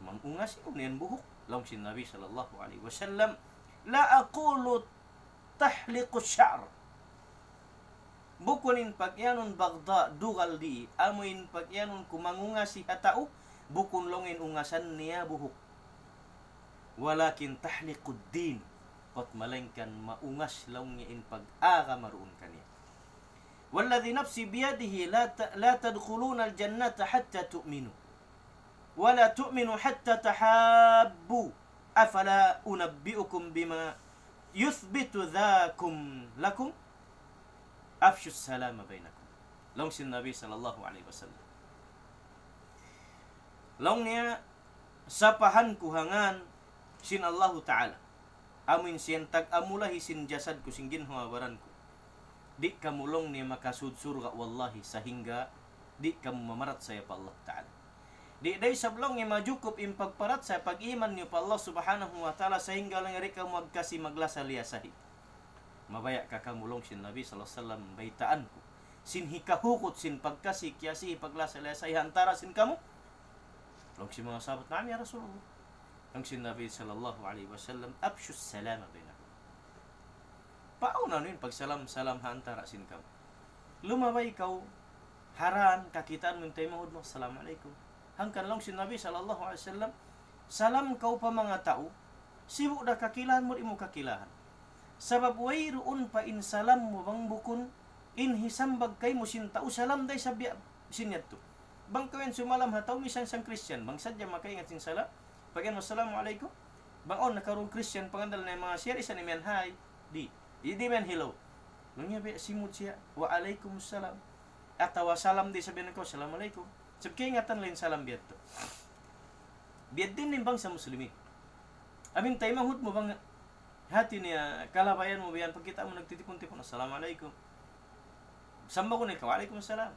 Mangungasi, unu yan, buhuk. Laung sin Nabi sallallahu alayhi wasallam, لا أقول تحلق الشعر. Bukun in pag-iyanun bagda, dugal dii, amu in pag-iyanun ku mangungasi ha tau, bukun laung in ungasan niya buhuk. ولكن تحلق الدين. Bat malaingkan maungas laung niya in pag-agama duun kaniya. والذي نفسي بيده لا ت-، لا تدخلون الجنة حتى تؤمنوا. ولا تؤمنوا حتى تحابوا. أفلا أنبئكم بما يثبت ذلكم لكم؟ أفشوا السلام بينكم. Laung sin Nabi sallallahu alayhi wasallam. Laung niya, sapahan ku ha ngan sin Allahu Ta'ala, amu in siya in tag-amulahi sin jasad ku, sin ginhawa-baran ku, di' kamu laung niya makasud surga', wallahi, sahingga di' kamu mamarachaya pa Allah Ta'ala. Di' da isab laung niya majukup in pagparachaya, pag-iman niyu pa Allah Subhanahu wa Ta'ala, sahingga laung niya di' kamu magkasi maglasa-liyasahi. Mabaya' ka kamu, laung sin Nabi sallallahu alayhi wasallam, baytaan ku sin hikahukut sin pagkasi-kiyasihi, paglasa-liyasahi ha antara' sin kamu? Laung sin manga sahabat, "Na'am ya Rasulullah." Laung sin Nabi sallallahu alayhi wasallam, "أفشوا السلام بينكم." Paawn niyu in pagsalam-salam ha antara' sin kamu. Lumabay kaw ha dān, kakitaan mu in taymanghud mu, "Assalamu alaykum." Hangkan laung sin Nabi sallallahu alayhi wasallam, salam kaw pa manga tau, sibu' da kakilahan mu, di' mu kakilahan. Sabab wayruun pa in salam mu bang bukun in hisambag kaymu sin tau salam da isab biya' sin yadtu. Bang kaw yan sumalam ha tau misan isab Christian, bang sadja makaingat sin salam, pag-iyan mu, "Assalamu alaykum." Bang awn nakaruun Christian, pangandal niya manga siyari sa' imiyan, "Hi." Di'. Di', di' imiyan, "Hello." Laung niya biya' simud siya, "Wa alaykumus salam." Atawa salam di' sabihan kaw, "Assalamu alaykum." Sabab kaingatan laung salam biya' yadtu. Biya' diin in bangsa Muslimin. Amu in taymanghud mu bang hati niya kalabayan mu biya' yan, pagkita' mu nagtitipun-tipun, "Assalamu alaykum." Sambahun niya kaw, "Wa alaykumus salam."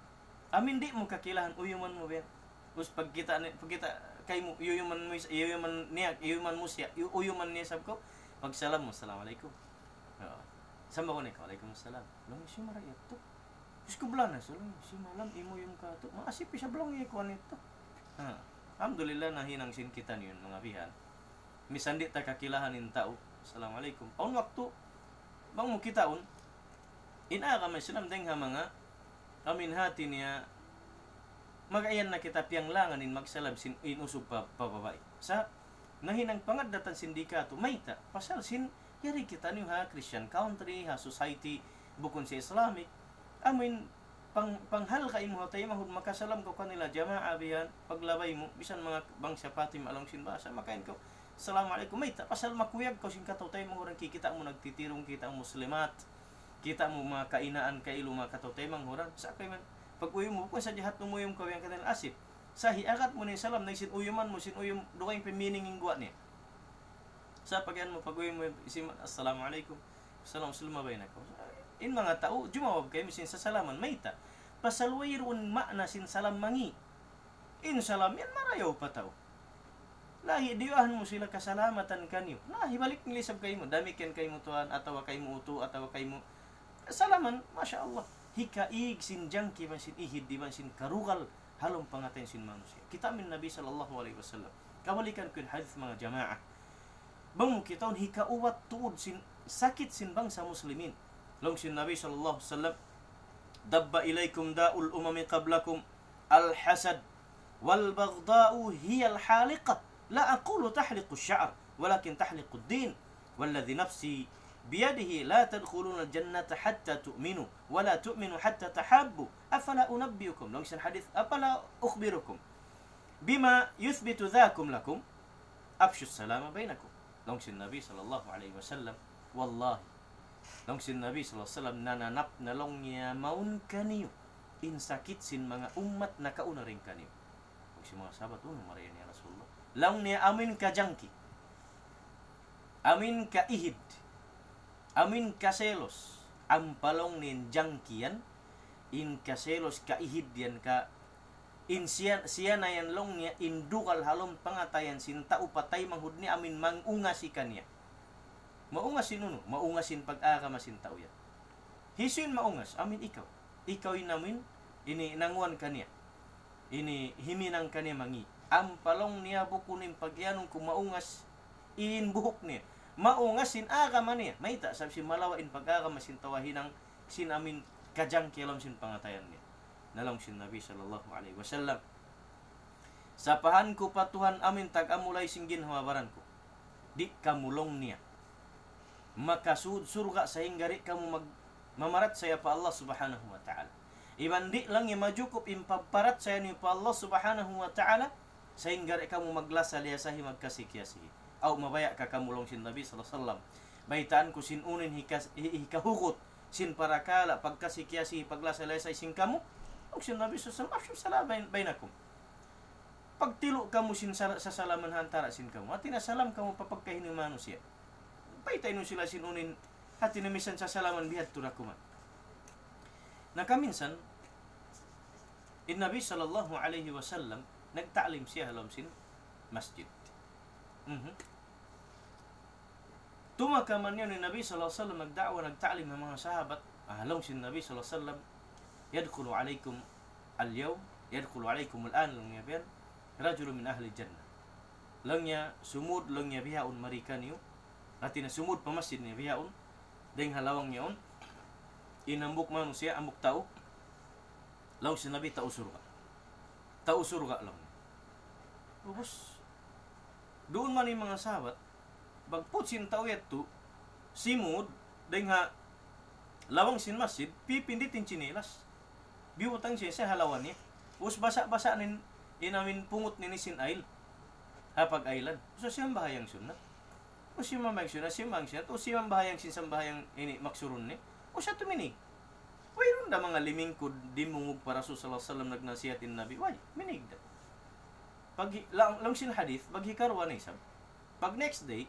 Amu in di' mu kakilahan, uyuman mu biya' yan. Us pagkita' ni-, pagkita' kaymu, uyuman mu is-, uyuman niya, uyuman mu siya, uyu-, uyuman niya isab kaw, pagsalam mu, "Assalamu alaykum." Oo. Sambahun niya kaw, "Wa alaykumus salam." Laung niya, "Siyu mara yadtu?" Us kubla na, "Salam, simalam imuyum katu'. Maasip isab laung niya kuwan yadtu." Ha. Alhamdulillah, nahinang sin kitaniyu yan, manga bihan. Misan di' ta kakilahan in tau, "Assalamu alaykum." Awn waktu, Bang mu kitaun, in agama Islam dayng ha manga, amin hati niya, mag-iyan na kita piyanglangan in magsalam sin in usug pa, pa babai. Sa', nahinang pangaddatan sin di' katu', mayta', pasal sin, yari kitaniyu ha Christian country, ha society, bukun siya Islamic. Amin, pang, panghal kaymu ha taymanghud makasalam kaw kanila jamaa biya' yan, paglabay mu, misan manga bangsa Fatima laung sin bahasa, makain kaw, "Assalamu alaykum," mayta', pasal makuyag kaw sin kataw-taymanghuran, kikita' mu nagtitirung, kita' mu muslimat, kita' mu manga kainaan, kailu manga kataw-taymanghuran, sa' kayman, pag-uyum mu, bukun sadja hat umuyum kaw yan kanila asip. Sa' hiagat mu na in salam, na sin uyuman mu, sin uyum, dugaing pa in meaning in guwa' niya. Sa' pag-iyan mu, pag-uyum mu, isim, "Assalamu alaykum." "Salam, salam, baynakum." In manga tau, jumawab kaymu sin sasalaman, mayta'. Pasal wayruun maana sin salam mangi'. In salam yan marayaw pa tau. Lahi diyuwaahan mu sila kasalamatan kaniyu. Na, hibalik nila isab kaymu. Damikkiyan kaymu tuwan, atawa kaymu utu', atawa kaymu salaman, masha Allah. Hikaig sin jangki iban sin ihid iban sin karugal ha lawm pangatayan sin manusiya'. Kitaa in Nabi sallallahu alayhi wasallam. Kabalikan ku in hadith manga jamaa. Bang mu kitaun hikaupat tuud sin sakit sin bangsa Muslimin. Laung sin Nabi sallallahu alayhi wasallam, "دب إليكم داء الأمم قبلكم الحسد والبغضاء هي الحالقة، لا أقول تحلق الشعر ولكن تحلق الدين، والذي نفسي بيده لا تدخلون الجنة حتى تؤمنوا ولا تؤمنوا حتى تحابوا، أفلا أنبئكم," laung sin hadith, "أفلا أخبركم بما يثبت ذلكم لكم؟ أفشوا السلام بينكم." Laung sin Nabi sallallahu alayhi wasallam, "Wallahi," laung sin Nabi sallallahu alayhi wasallam, "nananap na," laung niya, "mawn kaniyu in sakit sin manga ummat nakauna dayn kaniyu." Laung sin manga sahabat, "Unu mari yan ya Rasulullah?" Laung niya, "Amuin kajangki, amuin kaihid, amuin kaselos." Ampa laung niya in jangki yan, in kaselos, kaihid yan, ka in siya, siya na yan laung niya in dugal ha lawm pangatayan sin tau pa taymanghud niya amuin mangungasi kaniya. Maungas in unu, maungas in pag-agama sin tau yan. Hisiyu in maungas? Amuin ikaw. Ikaw in amuin, ini nanguan kaniya. Ini himinang kaniya mangi'. Ampa laung niya bukun in pag-iyanun ku maungas in buhuk niya. Maungas in agama niya. Mayta', sabab sin malawa' in pag-agama sin tau ha hinang sin amuin kajangki ha lawm sin pangatayan niya. Na laung sin Nabi sallallahu alayhi wasallam, "Sapahan ku pa Tuhan amuin tag-amulay sin ginhawa-baran ku, di' kamu," laung niya, "makasud surga' sahingga di' kamu mag-, mamarachaya pa Allah Subhanahu wa Ta'ala. Iban di' laung niya majukup in pagparachaya niyu pa Allah Subhanahu wa Ta'ala sahingga di' kamu maglasa-liyasahi, magkasi-kiyasihi. Aw mabaya' ka kamu," laung sin Nabi sallallahu alayhi wasallam, "baytaan ku sin unu in hikas-, hi-, hikahugut sin parakala' pagkasi-kiyasihi, paglasa-liyasahi sin kamu?" Laung sin Nabi sallallahu alayhi wasallam, "أفشوا السلام بين-، بينكم." Pagtilu' kamu sin sala-, sasalaman ha antara' sin kamu. Hati niya salam kamu pa pagkahi niyu manusiya'. Baytai niyu sila sin unu in, hati niya misan sasalaman bihadtu da kuman. Na kaminsan, in Nabi sallallahu alayhi wasallam, nagta'lim siya ha lawm sin masjid. Mhm. Tumakaman yaun in Nabi sallallahu alayhi wasallam nagda'wa, nagta'lim ha manga sahabat. Ah, laung sin Nabi sallallahu alayhi wasallam, "يدخل عليكم اليوم، يدخل عليكم الآن," laung niya biya' yan, "رجل من أهل الجنة." Laung niya, sumud, laung niya, bihaun mari kaniyu. Hati niya sumud pa masjid niya bihaun. Dayng ha lawang niya yaun. In hambuuk manusiya', hambuuk tau. Laung sin Nabi, tau surga'. Tau surga' laung niya. Ubus. Duun man in manga sahabat. Pagput sin tau yadtu, simud, dayng ha lawang sin masjid, pipindit in chinelas. Biyutang siya sa ha lawa niya. Ubus basa'-basa' na in, in amuin pungut niya sin ayl. Ha pag-aylan. So, simambahayang sunnat. O simambahayang sunnat, simambahayang sunnat, o simambahayang sin sambahayang ini maksurun niya. O sa tuminig. Wayruun da manga limingkud dimungug pa Rasul sallallahu alayhi wasallam, nagnasihat in Nabi. Way, minig da. Pag hi-, laung, laung sin hadith, pag hikaruwa na isab. Pag next day,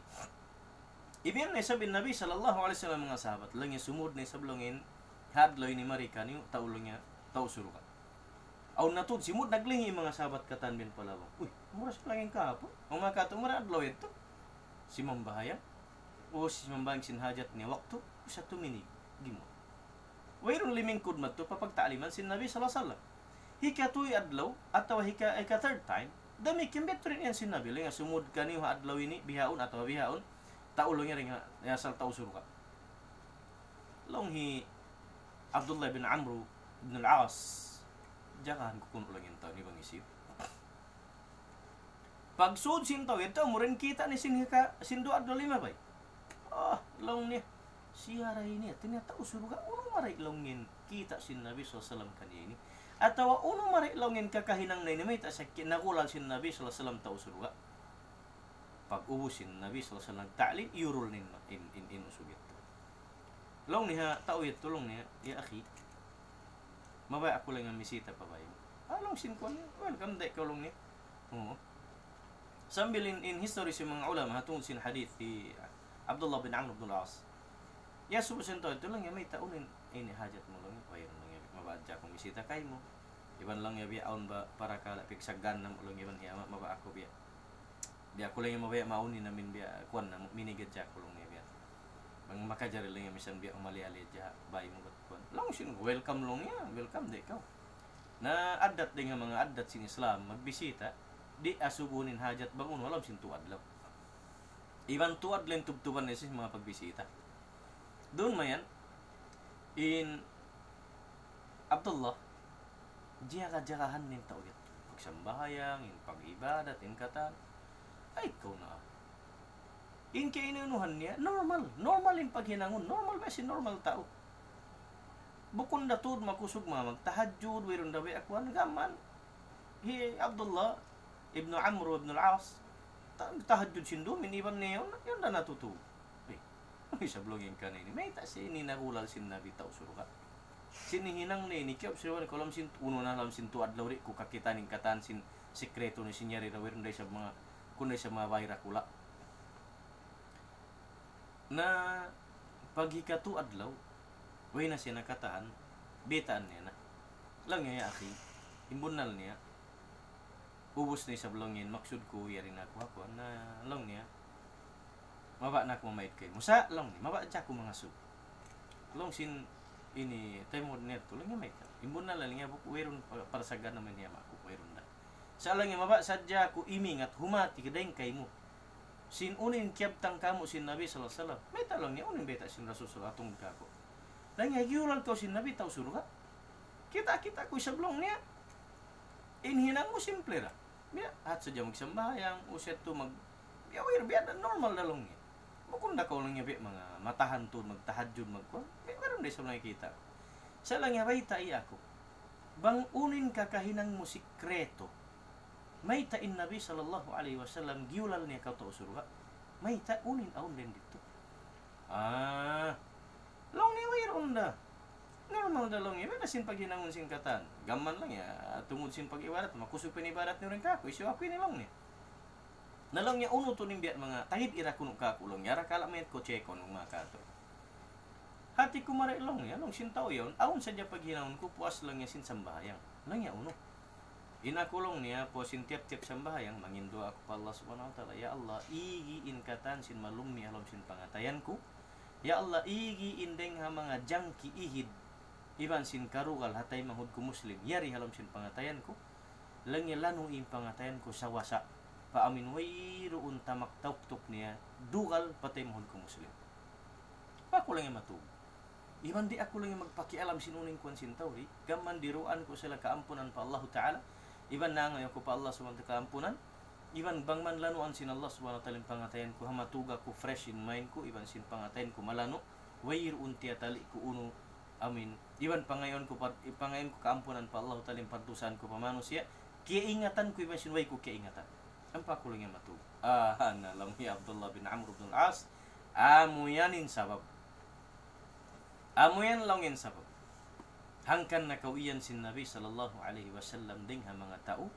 ibiyan na isab in Nabi sallallahu alayhi wasallam manga sahabat. Laung niya sumud na isab laung in, ha adlaw ini mari kaniyu, tau laung niya, tau surga'. Awn na tuud simud, naglingi' in manga sahabat katan biya' yan pa lawang. Uy, mura sa laung in kahapun. Awn manga katu' mura adlaw yadtu. Simambahayang. O simambahayang sin hajat niya waktu. O sa tuminig. Gimuwa'. Wayruun limingkud madtu pa pagta'liman sin Nabi sallallahu alayhi wasallam. Hikatū adlaw, atawa hika, hika third time, damikkiyan biya' tuud in yan sin Nabi, laung niya sumud kaniyu ha adlaw ini, bihaun atawa bihaun, tau laung niya dayng ha, asal tau surga'. Laung hi Abdullah bin Amru bin Al-As, jagahan ku kunu' laung in tau ini bang hisiyu. Pagsud sin tau yadtu, amu in kita' niya sin hika-, sin duwa adlaw lima bay. Ah, laung niya, siya ra ini, hati niya tau surga', unu mari laung in kita' sin Nabi sallallahu alayhi wasallam kaniya ini. Atawa unu mari laung in kakahinang niya ini, mayta' siya ki-, nagulal sin Nabi sallallahu alayhi wasallam tau surga'. Pag-ubus sin Nabi sallallahu alayhi wasallam nagta'lim, iyurul niya in, in, in usug yadtu. Laung niya, tau yadtu laung niya, "Ya akhi, mabaya' aku laung niya misita pa bāy mu." Ah, laung sin kuwan niya, "Welcome da ikaw," laung niya. Oo. Sambil in, in history sin manga ulama, ha tungud sin hadith hi Abdullah bin Amr bin Al-As. Iyasubu sin tau yadtu laung niya, "Mayta' unu in, ini hajat mu?" laung niya. "Wayruun," laung niya, "mabaya' hadja aku misita kaymu. Iban," laung niya, "biya' awn ba parakala' piyagsaggan namu'," laung niya, "iban hiya ma-, mabaya' aku biya'. Biya' aku laung niya mabaya' mawn in amin biya' kuwan namu', minigad hadja aku," laung niya, "biya'. Bang makajari," laung niya, "misan biya' umali-ali hadja bāy mu bat kuwan." Laung sin, "Welcome," laung niya, "welcome da ikaw." Na addat dayn ha manga addat sin Islam, magbisita, di' asubuhun in hajat bang unu ha lawm sin tū adlaw. Iban tū adlaw in tubtuban niya sin manga pagbisita. Duun mayan, in Abdullah, jiyaga-jagahan in tau yadtu. Pagsambahayang, in pag-ibadat, in katan. Ay, kaw na. In kainunuhan niya, normal. Normal in paghinangun. Normal ba sin normal tau? Bukun da tuud makusug manga magtahajjud, wayruun da biya' kuwan, gām. Hi Abdullah ibn Amr ibn al-As, ta-, tahajjud sin dumin, iban niya yaun, yaun da natutug. Eh, isab laung in kaniya ini, mayta' siya ini nagulal sin Nabi tau surga'. Sin hinang niya ini, kiyaup siya, "Kaw, ha lawm sin, unu na, ha lawm sin tū adlaw di' ku kakitaan in katan sin sikreto niya, sin yari ra, wayruun da isab manga, kuwan da isab manga bāy dakula'." Na paghikatū adlaw, way na siya nakatahan, baytaan niya na. Laung niya, "Ya akhi, in bunnal niya, ubus na isab," laung niya, "in maksud ku, yari na aku ha kuwan." Na laung niya, "Mabaya' na aku mamaid kaymu." "Sa'," laung niya, "mabaya' hadja aku mangasubu." Laung sin ini, taymanghud niya yadtu, laung niya, "Mayta'?" "In bunnal," laung niya, "bukun wayruun pa-, parasaggan namu' in hiya maku, wayruun da. Sa' laung niya, mabaya' sadja aku imingat, humati dayn kaymu sin unu in kiyabtang kamu' sin Nabi sallallahu alayhi wasallam." "Mayta'," laung niya, "unu in bayta' sin Rasul sallallahu alayhi wasallam ha tungud kāku'?" Laung niya, "Giyulal kaw sin Nabi tau surga'." "Kita'-kita' ku isab," laung niya. "In hinang mu simple ra. Biya' hat sadja magsambahayang, ubus yadtu mag-, biya' wayruun, biya' da, normal da," laung niya. "Bukun da kaw," laung niya, "biya' manga matahan tuud magtahajjud, magkuwan. Biya' wayruun da isab," laung niya, "kita'." "Sa'," laung niya, "baytai aku. Bang unu in kakahinang mu sikreto. Mayta' in Nabi sallallahu alayhi wasallam giyulal niya kaw tau surga'? Mayta', unu in awn dayn ditu?" "Ah," laung niya, "wayruun da. Normal da," laung niya, "biya' da sin paghinangun sin katan. Gām," laung niya, "tungud sin pag-ibadat, makusug pa in ibadat niyu dayn kāku', hisiyu aku ini," laung niya. Na laung niya, "Unu tuud in biya' manga tahid ira kunu' kāku'," laung niya, "arakala' mayta' ku check-un manga katu'. Hati ku mari," laung niya, "laung sin tau yaun, awn sadja paghinangun ku, puas," laung niya, "sin sambahayang." Laung niya, "Unu?" "In aku," laung niya, "puas sin tiyap-tiyap sambahayang, manginduwaa aku pa Allah Subhanahu wa Ta'ala, 'Ya Allah, igi in katan sin malummi' ha lawm sin pangatayan ku. Ya Allah, igi in dayng ha manga jangki ihid iban sin karugal ha taymanghud ku Muslim, yari ha lawm sin pangatayan ku.' Laung niya, lanu' in pangatayan ku sawasa, pa amin wayruun tamak tauktuk niya dugal pa taymanghud ku Muslim. Bang aku," laung niya, "matug. Iban di' aku," laung niya, "magpakialam sin unu in kuwan sin tau di'. Gām, diruan ku sila kaampunan pa Allahu Ta'ala. Iban nangayu' aku pa Allah Subhanahu wa Ta'ala kaampunan. Iban bang man lanuan sin Allah Subhanahu wa Ta'ala in pangatayan ku, ha matug aku, fresh in mind ku, iban sin pangatayan ku malanu'. Wayruun tiyatali' ku unu, amin. Iban pangayuan ku par-, pangayuan ku kaampunan pa Allahu Ta'ala in pardusahan ku pa manusiya'. Kiyaingatan ku iban sin way ku kiyaingatan. Ampa aku," laung niya, "matug." "Ah, na," laung hi Abdullah bin Amr bin Al-As, "amu yan in sabab. Amu yan," laung niya, "in sabab. Hangkan na kaw iyan sin Nabi sallallahu alayhi wasallam dayng ha manga tau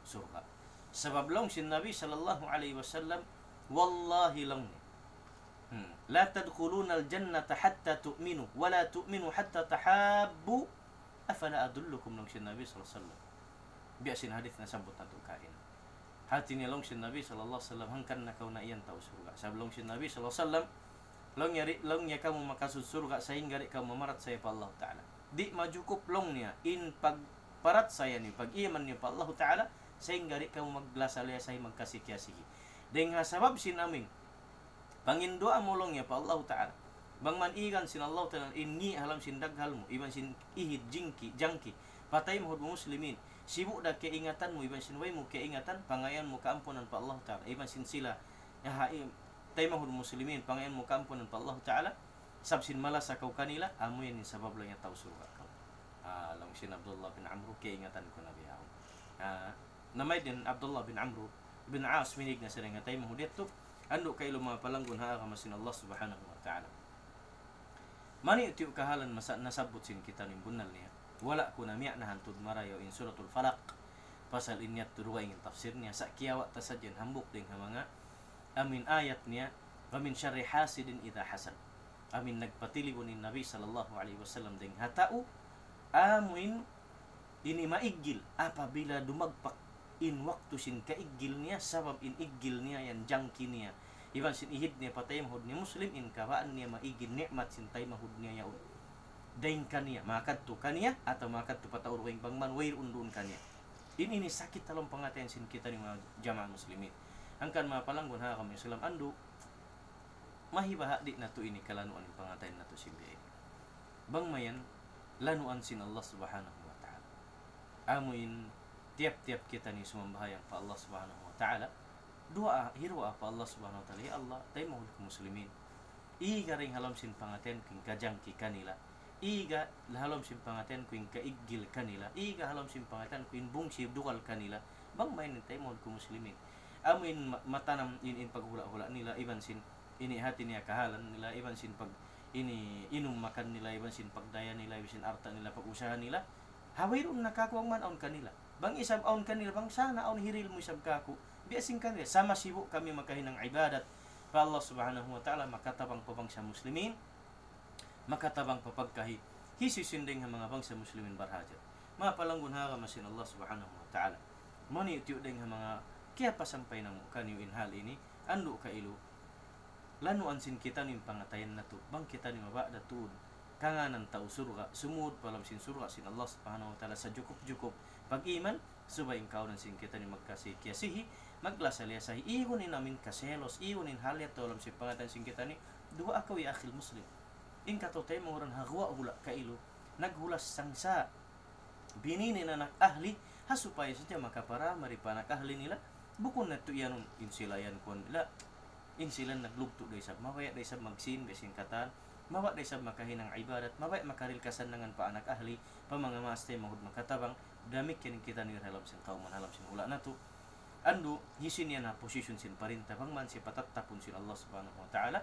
surga'. Sabab laung sin Nabi sallallahu alayhi wasallam, wallahi," laung niya, hmm, "لا تدخلون الجنة حتى تؤمنوا ولا تؤمنوا حتى تحابوا، أفلا أدلكم," laung sin Nabi sallallahu alayhi wasallam. Biya' sin hadith nasabbut natu' kaina. Hati niya laung sin Nabi sallallahu alayhi wasallam, "Hangkan na kaw na iyan tau surga'." Sabab laung sin Nabi sallallahu alayhi wasallam, laung niya, "Di'," laung niya, "kamu makasud surga' sahingga di' kamu mamarachaya pa Allah Ta'ala. Di' majukup," laung niya, "in pagparachaya niyu, pag-iman niyu pa Allah Ta'ala, sahingga di' kamu maglasa-lasa, magkasi-kiyasi. Dayng ha sabab sin amin panginduwaa mu," laung niya, "pa Allah Ta'ala, Bang man igan sin Allah Ta'ala in ngi' ha lawm sin daghal mu, iban sin ihid jingki, jangki, pa taymanghud mu muslimin. Sibu' da kaingatan mu, iban sin way mu kaingatan, pangayuan mu kaampunan pa Allah Ta'ala. Iban sin sila, ya ha, i-, taymanghud mu muslimin, pangayuan mu kaampunan pa Allah Ta'ala. Sabab sin malasa kaw kanila, amu yan in sabab laung niya tau surga' kaw. Ah, laung sin Abdullah bin Amru, kaingatan ku na bihaun. Ah, namay din Abdullah bin Amru bin As, minīg na siya dayn ha taymanghud yadtu, andu' kailu manga palanggun ha agama sin Allah Subhanahu wa Ta'ala. Maniyu-tiyu' kahalan masa nasabbut sin kitaniyu in bunnal niya. Wala' ku na miyaanahan tuud marayaw in Suratul Falaq. Pasal in yadtu dugaing in tafsir niya, sa' kiyawa' ta sadja in hambuuk dayn ha manga amuin ayat niya, ومن شر حاسد إذا حسد. Amuin nagpatilibun in Nabi sallallahu alayhi wasallam dayn ha tau, amuin ini maiggil apabila dumagpak in waktu sin kaiggil niya, sabab in iggil niya yan jangki niya. Iban sin ihid niya pa taymanghud niya Muslim, in kabaan niya maiggil ni'mat sin taymanghud niya yaun. Dayn kaniya, makadtu kaniya, atawa makadtu pa tau dugaing bang man wayruun duun kaniya. In ini sakit ha lawm pangatayan sin kitaniyu manga jamaa muslimin. Hangkan manga palanggun ha agama Islam andu', mahibaha' di' natu' ini kalanuan in pangatayan natu' sin biya' ini. Bang mayan, lanuan sin Allah Subhanahu wa Ta'ala. Amuin tiyap-tiyap kitaniyu sumambahayang pa Allah Subhanahu wa Ta'ala, duwaa, hiduwaa pa Allah Subhanahu wa Ta'ala, "Ya Allah, taymanghud ku muslimin. Iga dayn ha lawm sin pangatayan ku in kajangki kanila. Iga ha lawm sin pangatayan ku in kaiggil kanila. Iga ha lawm sin pangatayan ku in bungsi dugal kanila. Bang mayan in taymanghud ku muslimin." Amuin ma-, matanam in, in paghula'-hula' nila, iban sin ini hati niya kahalan nila, iban sin pag ini inum makan nila, iban sin pagdaya nila, iban sin alta' nila, pag-usaha nila. Ha, wayruun na kaku' bang man awn kanila. Bang isab awn kanila, bang sana awn hirihil mu isab kaku'. Biya' sin kanila, sama sibu' kami makahinang ibadat pa Allah Subhanahu wa Ta'ala, makatabang pa bangsa muslimin, makatabang pa pagkahi hisiyu-siyu dayn ha manga bangsa muslimin barhajat. Manga palanggun ha agama sin Allah Subhanahu wa Ta'ala. Maniyu-tiyu' dayn ha manga kiyapasampay namu' kaniyu in hal ini, andu' kailu, lanuan sin kitaniyu in pangatayan natu', bang kitaniyu mabaya' da tuud kangānan tau surga', sumūd pa lawm sin surga' sin Allah Subhanahu wa Ta'ala sajukup-jukup pag-iman, subay in kaawnan sin kitaniyu magkasi-kiyasihi, maglasa-liyasahi, igun in amuin kaselos, igun in hal yadtu ha lawm sin pangatayan sin kitaniyu. Duwaa kaw ya akhil muslim. In kataw-taymanghuran ha guwa' hula' kailu, naghulas sangsa', bini' in anak ahli, ha supaya sadja makaparamari pa anak ahli nila, bukun natu' iyanun, in sila yan kuwan nila, in sila naglugtu' da isab, mabaya' da isab magsīn, biya' sin katan, mabaya' da isab makahinang ibadat, mabaya' makarihil kasannangan pa anak ahli, pa manga maas taymanghud makatabang, damikkiyan kitaniyu ha lawm sin kawman, ha lawm sin hula' natu'. Andu', hisiyu in yan ha position sin parinta, bang man siya patattapun sin Allah Subhanahu wa Ta'ala,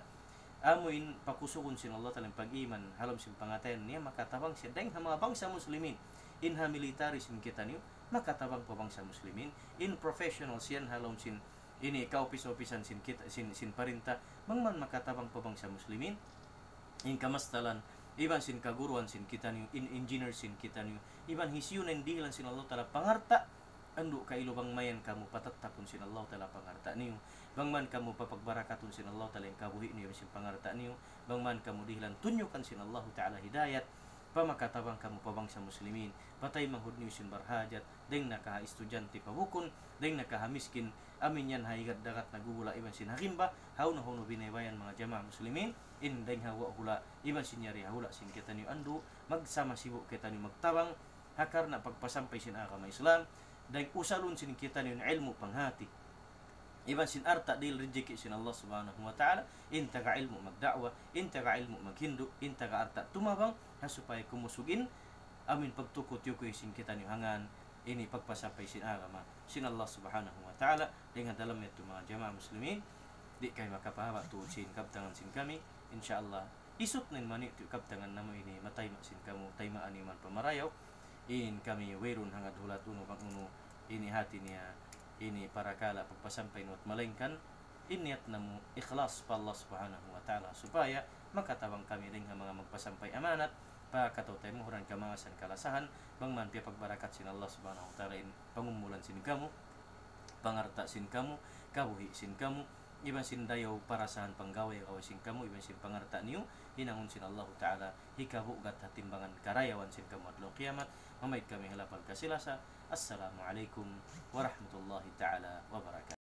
amuin pakusugun sin Allah Ta'ala in pag-iman, ha lawm sin pangatayan niya, makatabang siya dayn ha manga bangsa muslimin. In ha military sin kitaniyu, makatabang pa bangsa muslimin. In professional siya ha lawm sin ini kaupis-upisan sin kita, sin, sin parinta, bang man makatabang pa bangsa muslimin. In kamastalan, iban sin kaguruan sin kitaniyu, in engineer sin kitaniyu, iban hisiyu na in dihilan sin Allah Ta'ala pangalta', andu' kailu bang mayan kamu patattapun sin Allah Ta'ala pangalta' niyu, bang man kamu papagbarakatun sin Allah Ta'ala in kabuhi' niyu iban sin pangalta' niyu, bang man kamu dihilan tunyukan sin Allah Ta'ala hidayat, pa makatabang kamu pa bangsa muslimin, pa taymanghud niyu sin barhajat, dayn na ka ha estudyante pa bukun, dayn na ka ha miskin, amuin yan ha higad dagat naguhula' iban sin ha gimba, hawnu-hawnu binaybayan manga jamaa muslimin, in dayn ha guwa' hula', iban sin yari ha hula' sin kitaniyu andu', magsama sibu' kitaniyu magtabang, ha karna' pagpasampay sin agama Islam, dayn usalun sin kitaniyu in ilmu' panghati. Iban sin alta' dihil rijiki' sin Allah Subhanahu wa Ta'ala, in taga ilmu' magda'wa, in taga ilmu' maghindu', in taga alta' tumabang, ha supaya kumusug in amuin pagtuku-tiyukuy sin kitaniyu hangkan, ini pagpasampay sin agama sin Allah Subhanahu wa Ta'ala, dayn ha dalam yadtu manga jamaa muslimin, di' kami makapahaba' tuud sin kabtangan sin kami, insya Allah, isut na in maniyu' kabtangan namu' ini matayma' sin kamu, taymaan niyu man pa marayaw, in kami wayruun hangad hulat unu bang unu, ini hati niya, ini parakala' pagpasampay nuwat malaingkan, in niyat namu' ikhlas pa Allah Subhanahu wa Ta'ala supaya makatabang kami dayn ha manga magpasampay amanat, pa kataw-taymanghuran kamaasan kalasahan, bang man piyapagbarakat sin Allah Subhanahu wa Ta'ala in pangumulan sin kamu, pangalta' sin kamu, kabuhi' sin kamu, iban sin dayaw parasahan panggaway-gaway sin kamu, iban sin pangalta' niyu, hinangun sin Allahu Ta'ala, hikabugat ha timbangan karayawan sin kamu adlaw kiyamat, mamayt kami ha lapal kasi-lasa. Assalamu alaykum warahmatullahi ta'ala wabarakatuh.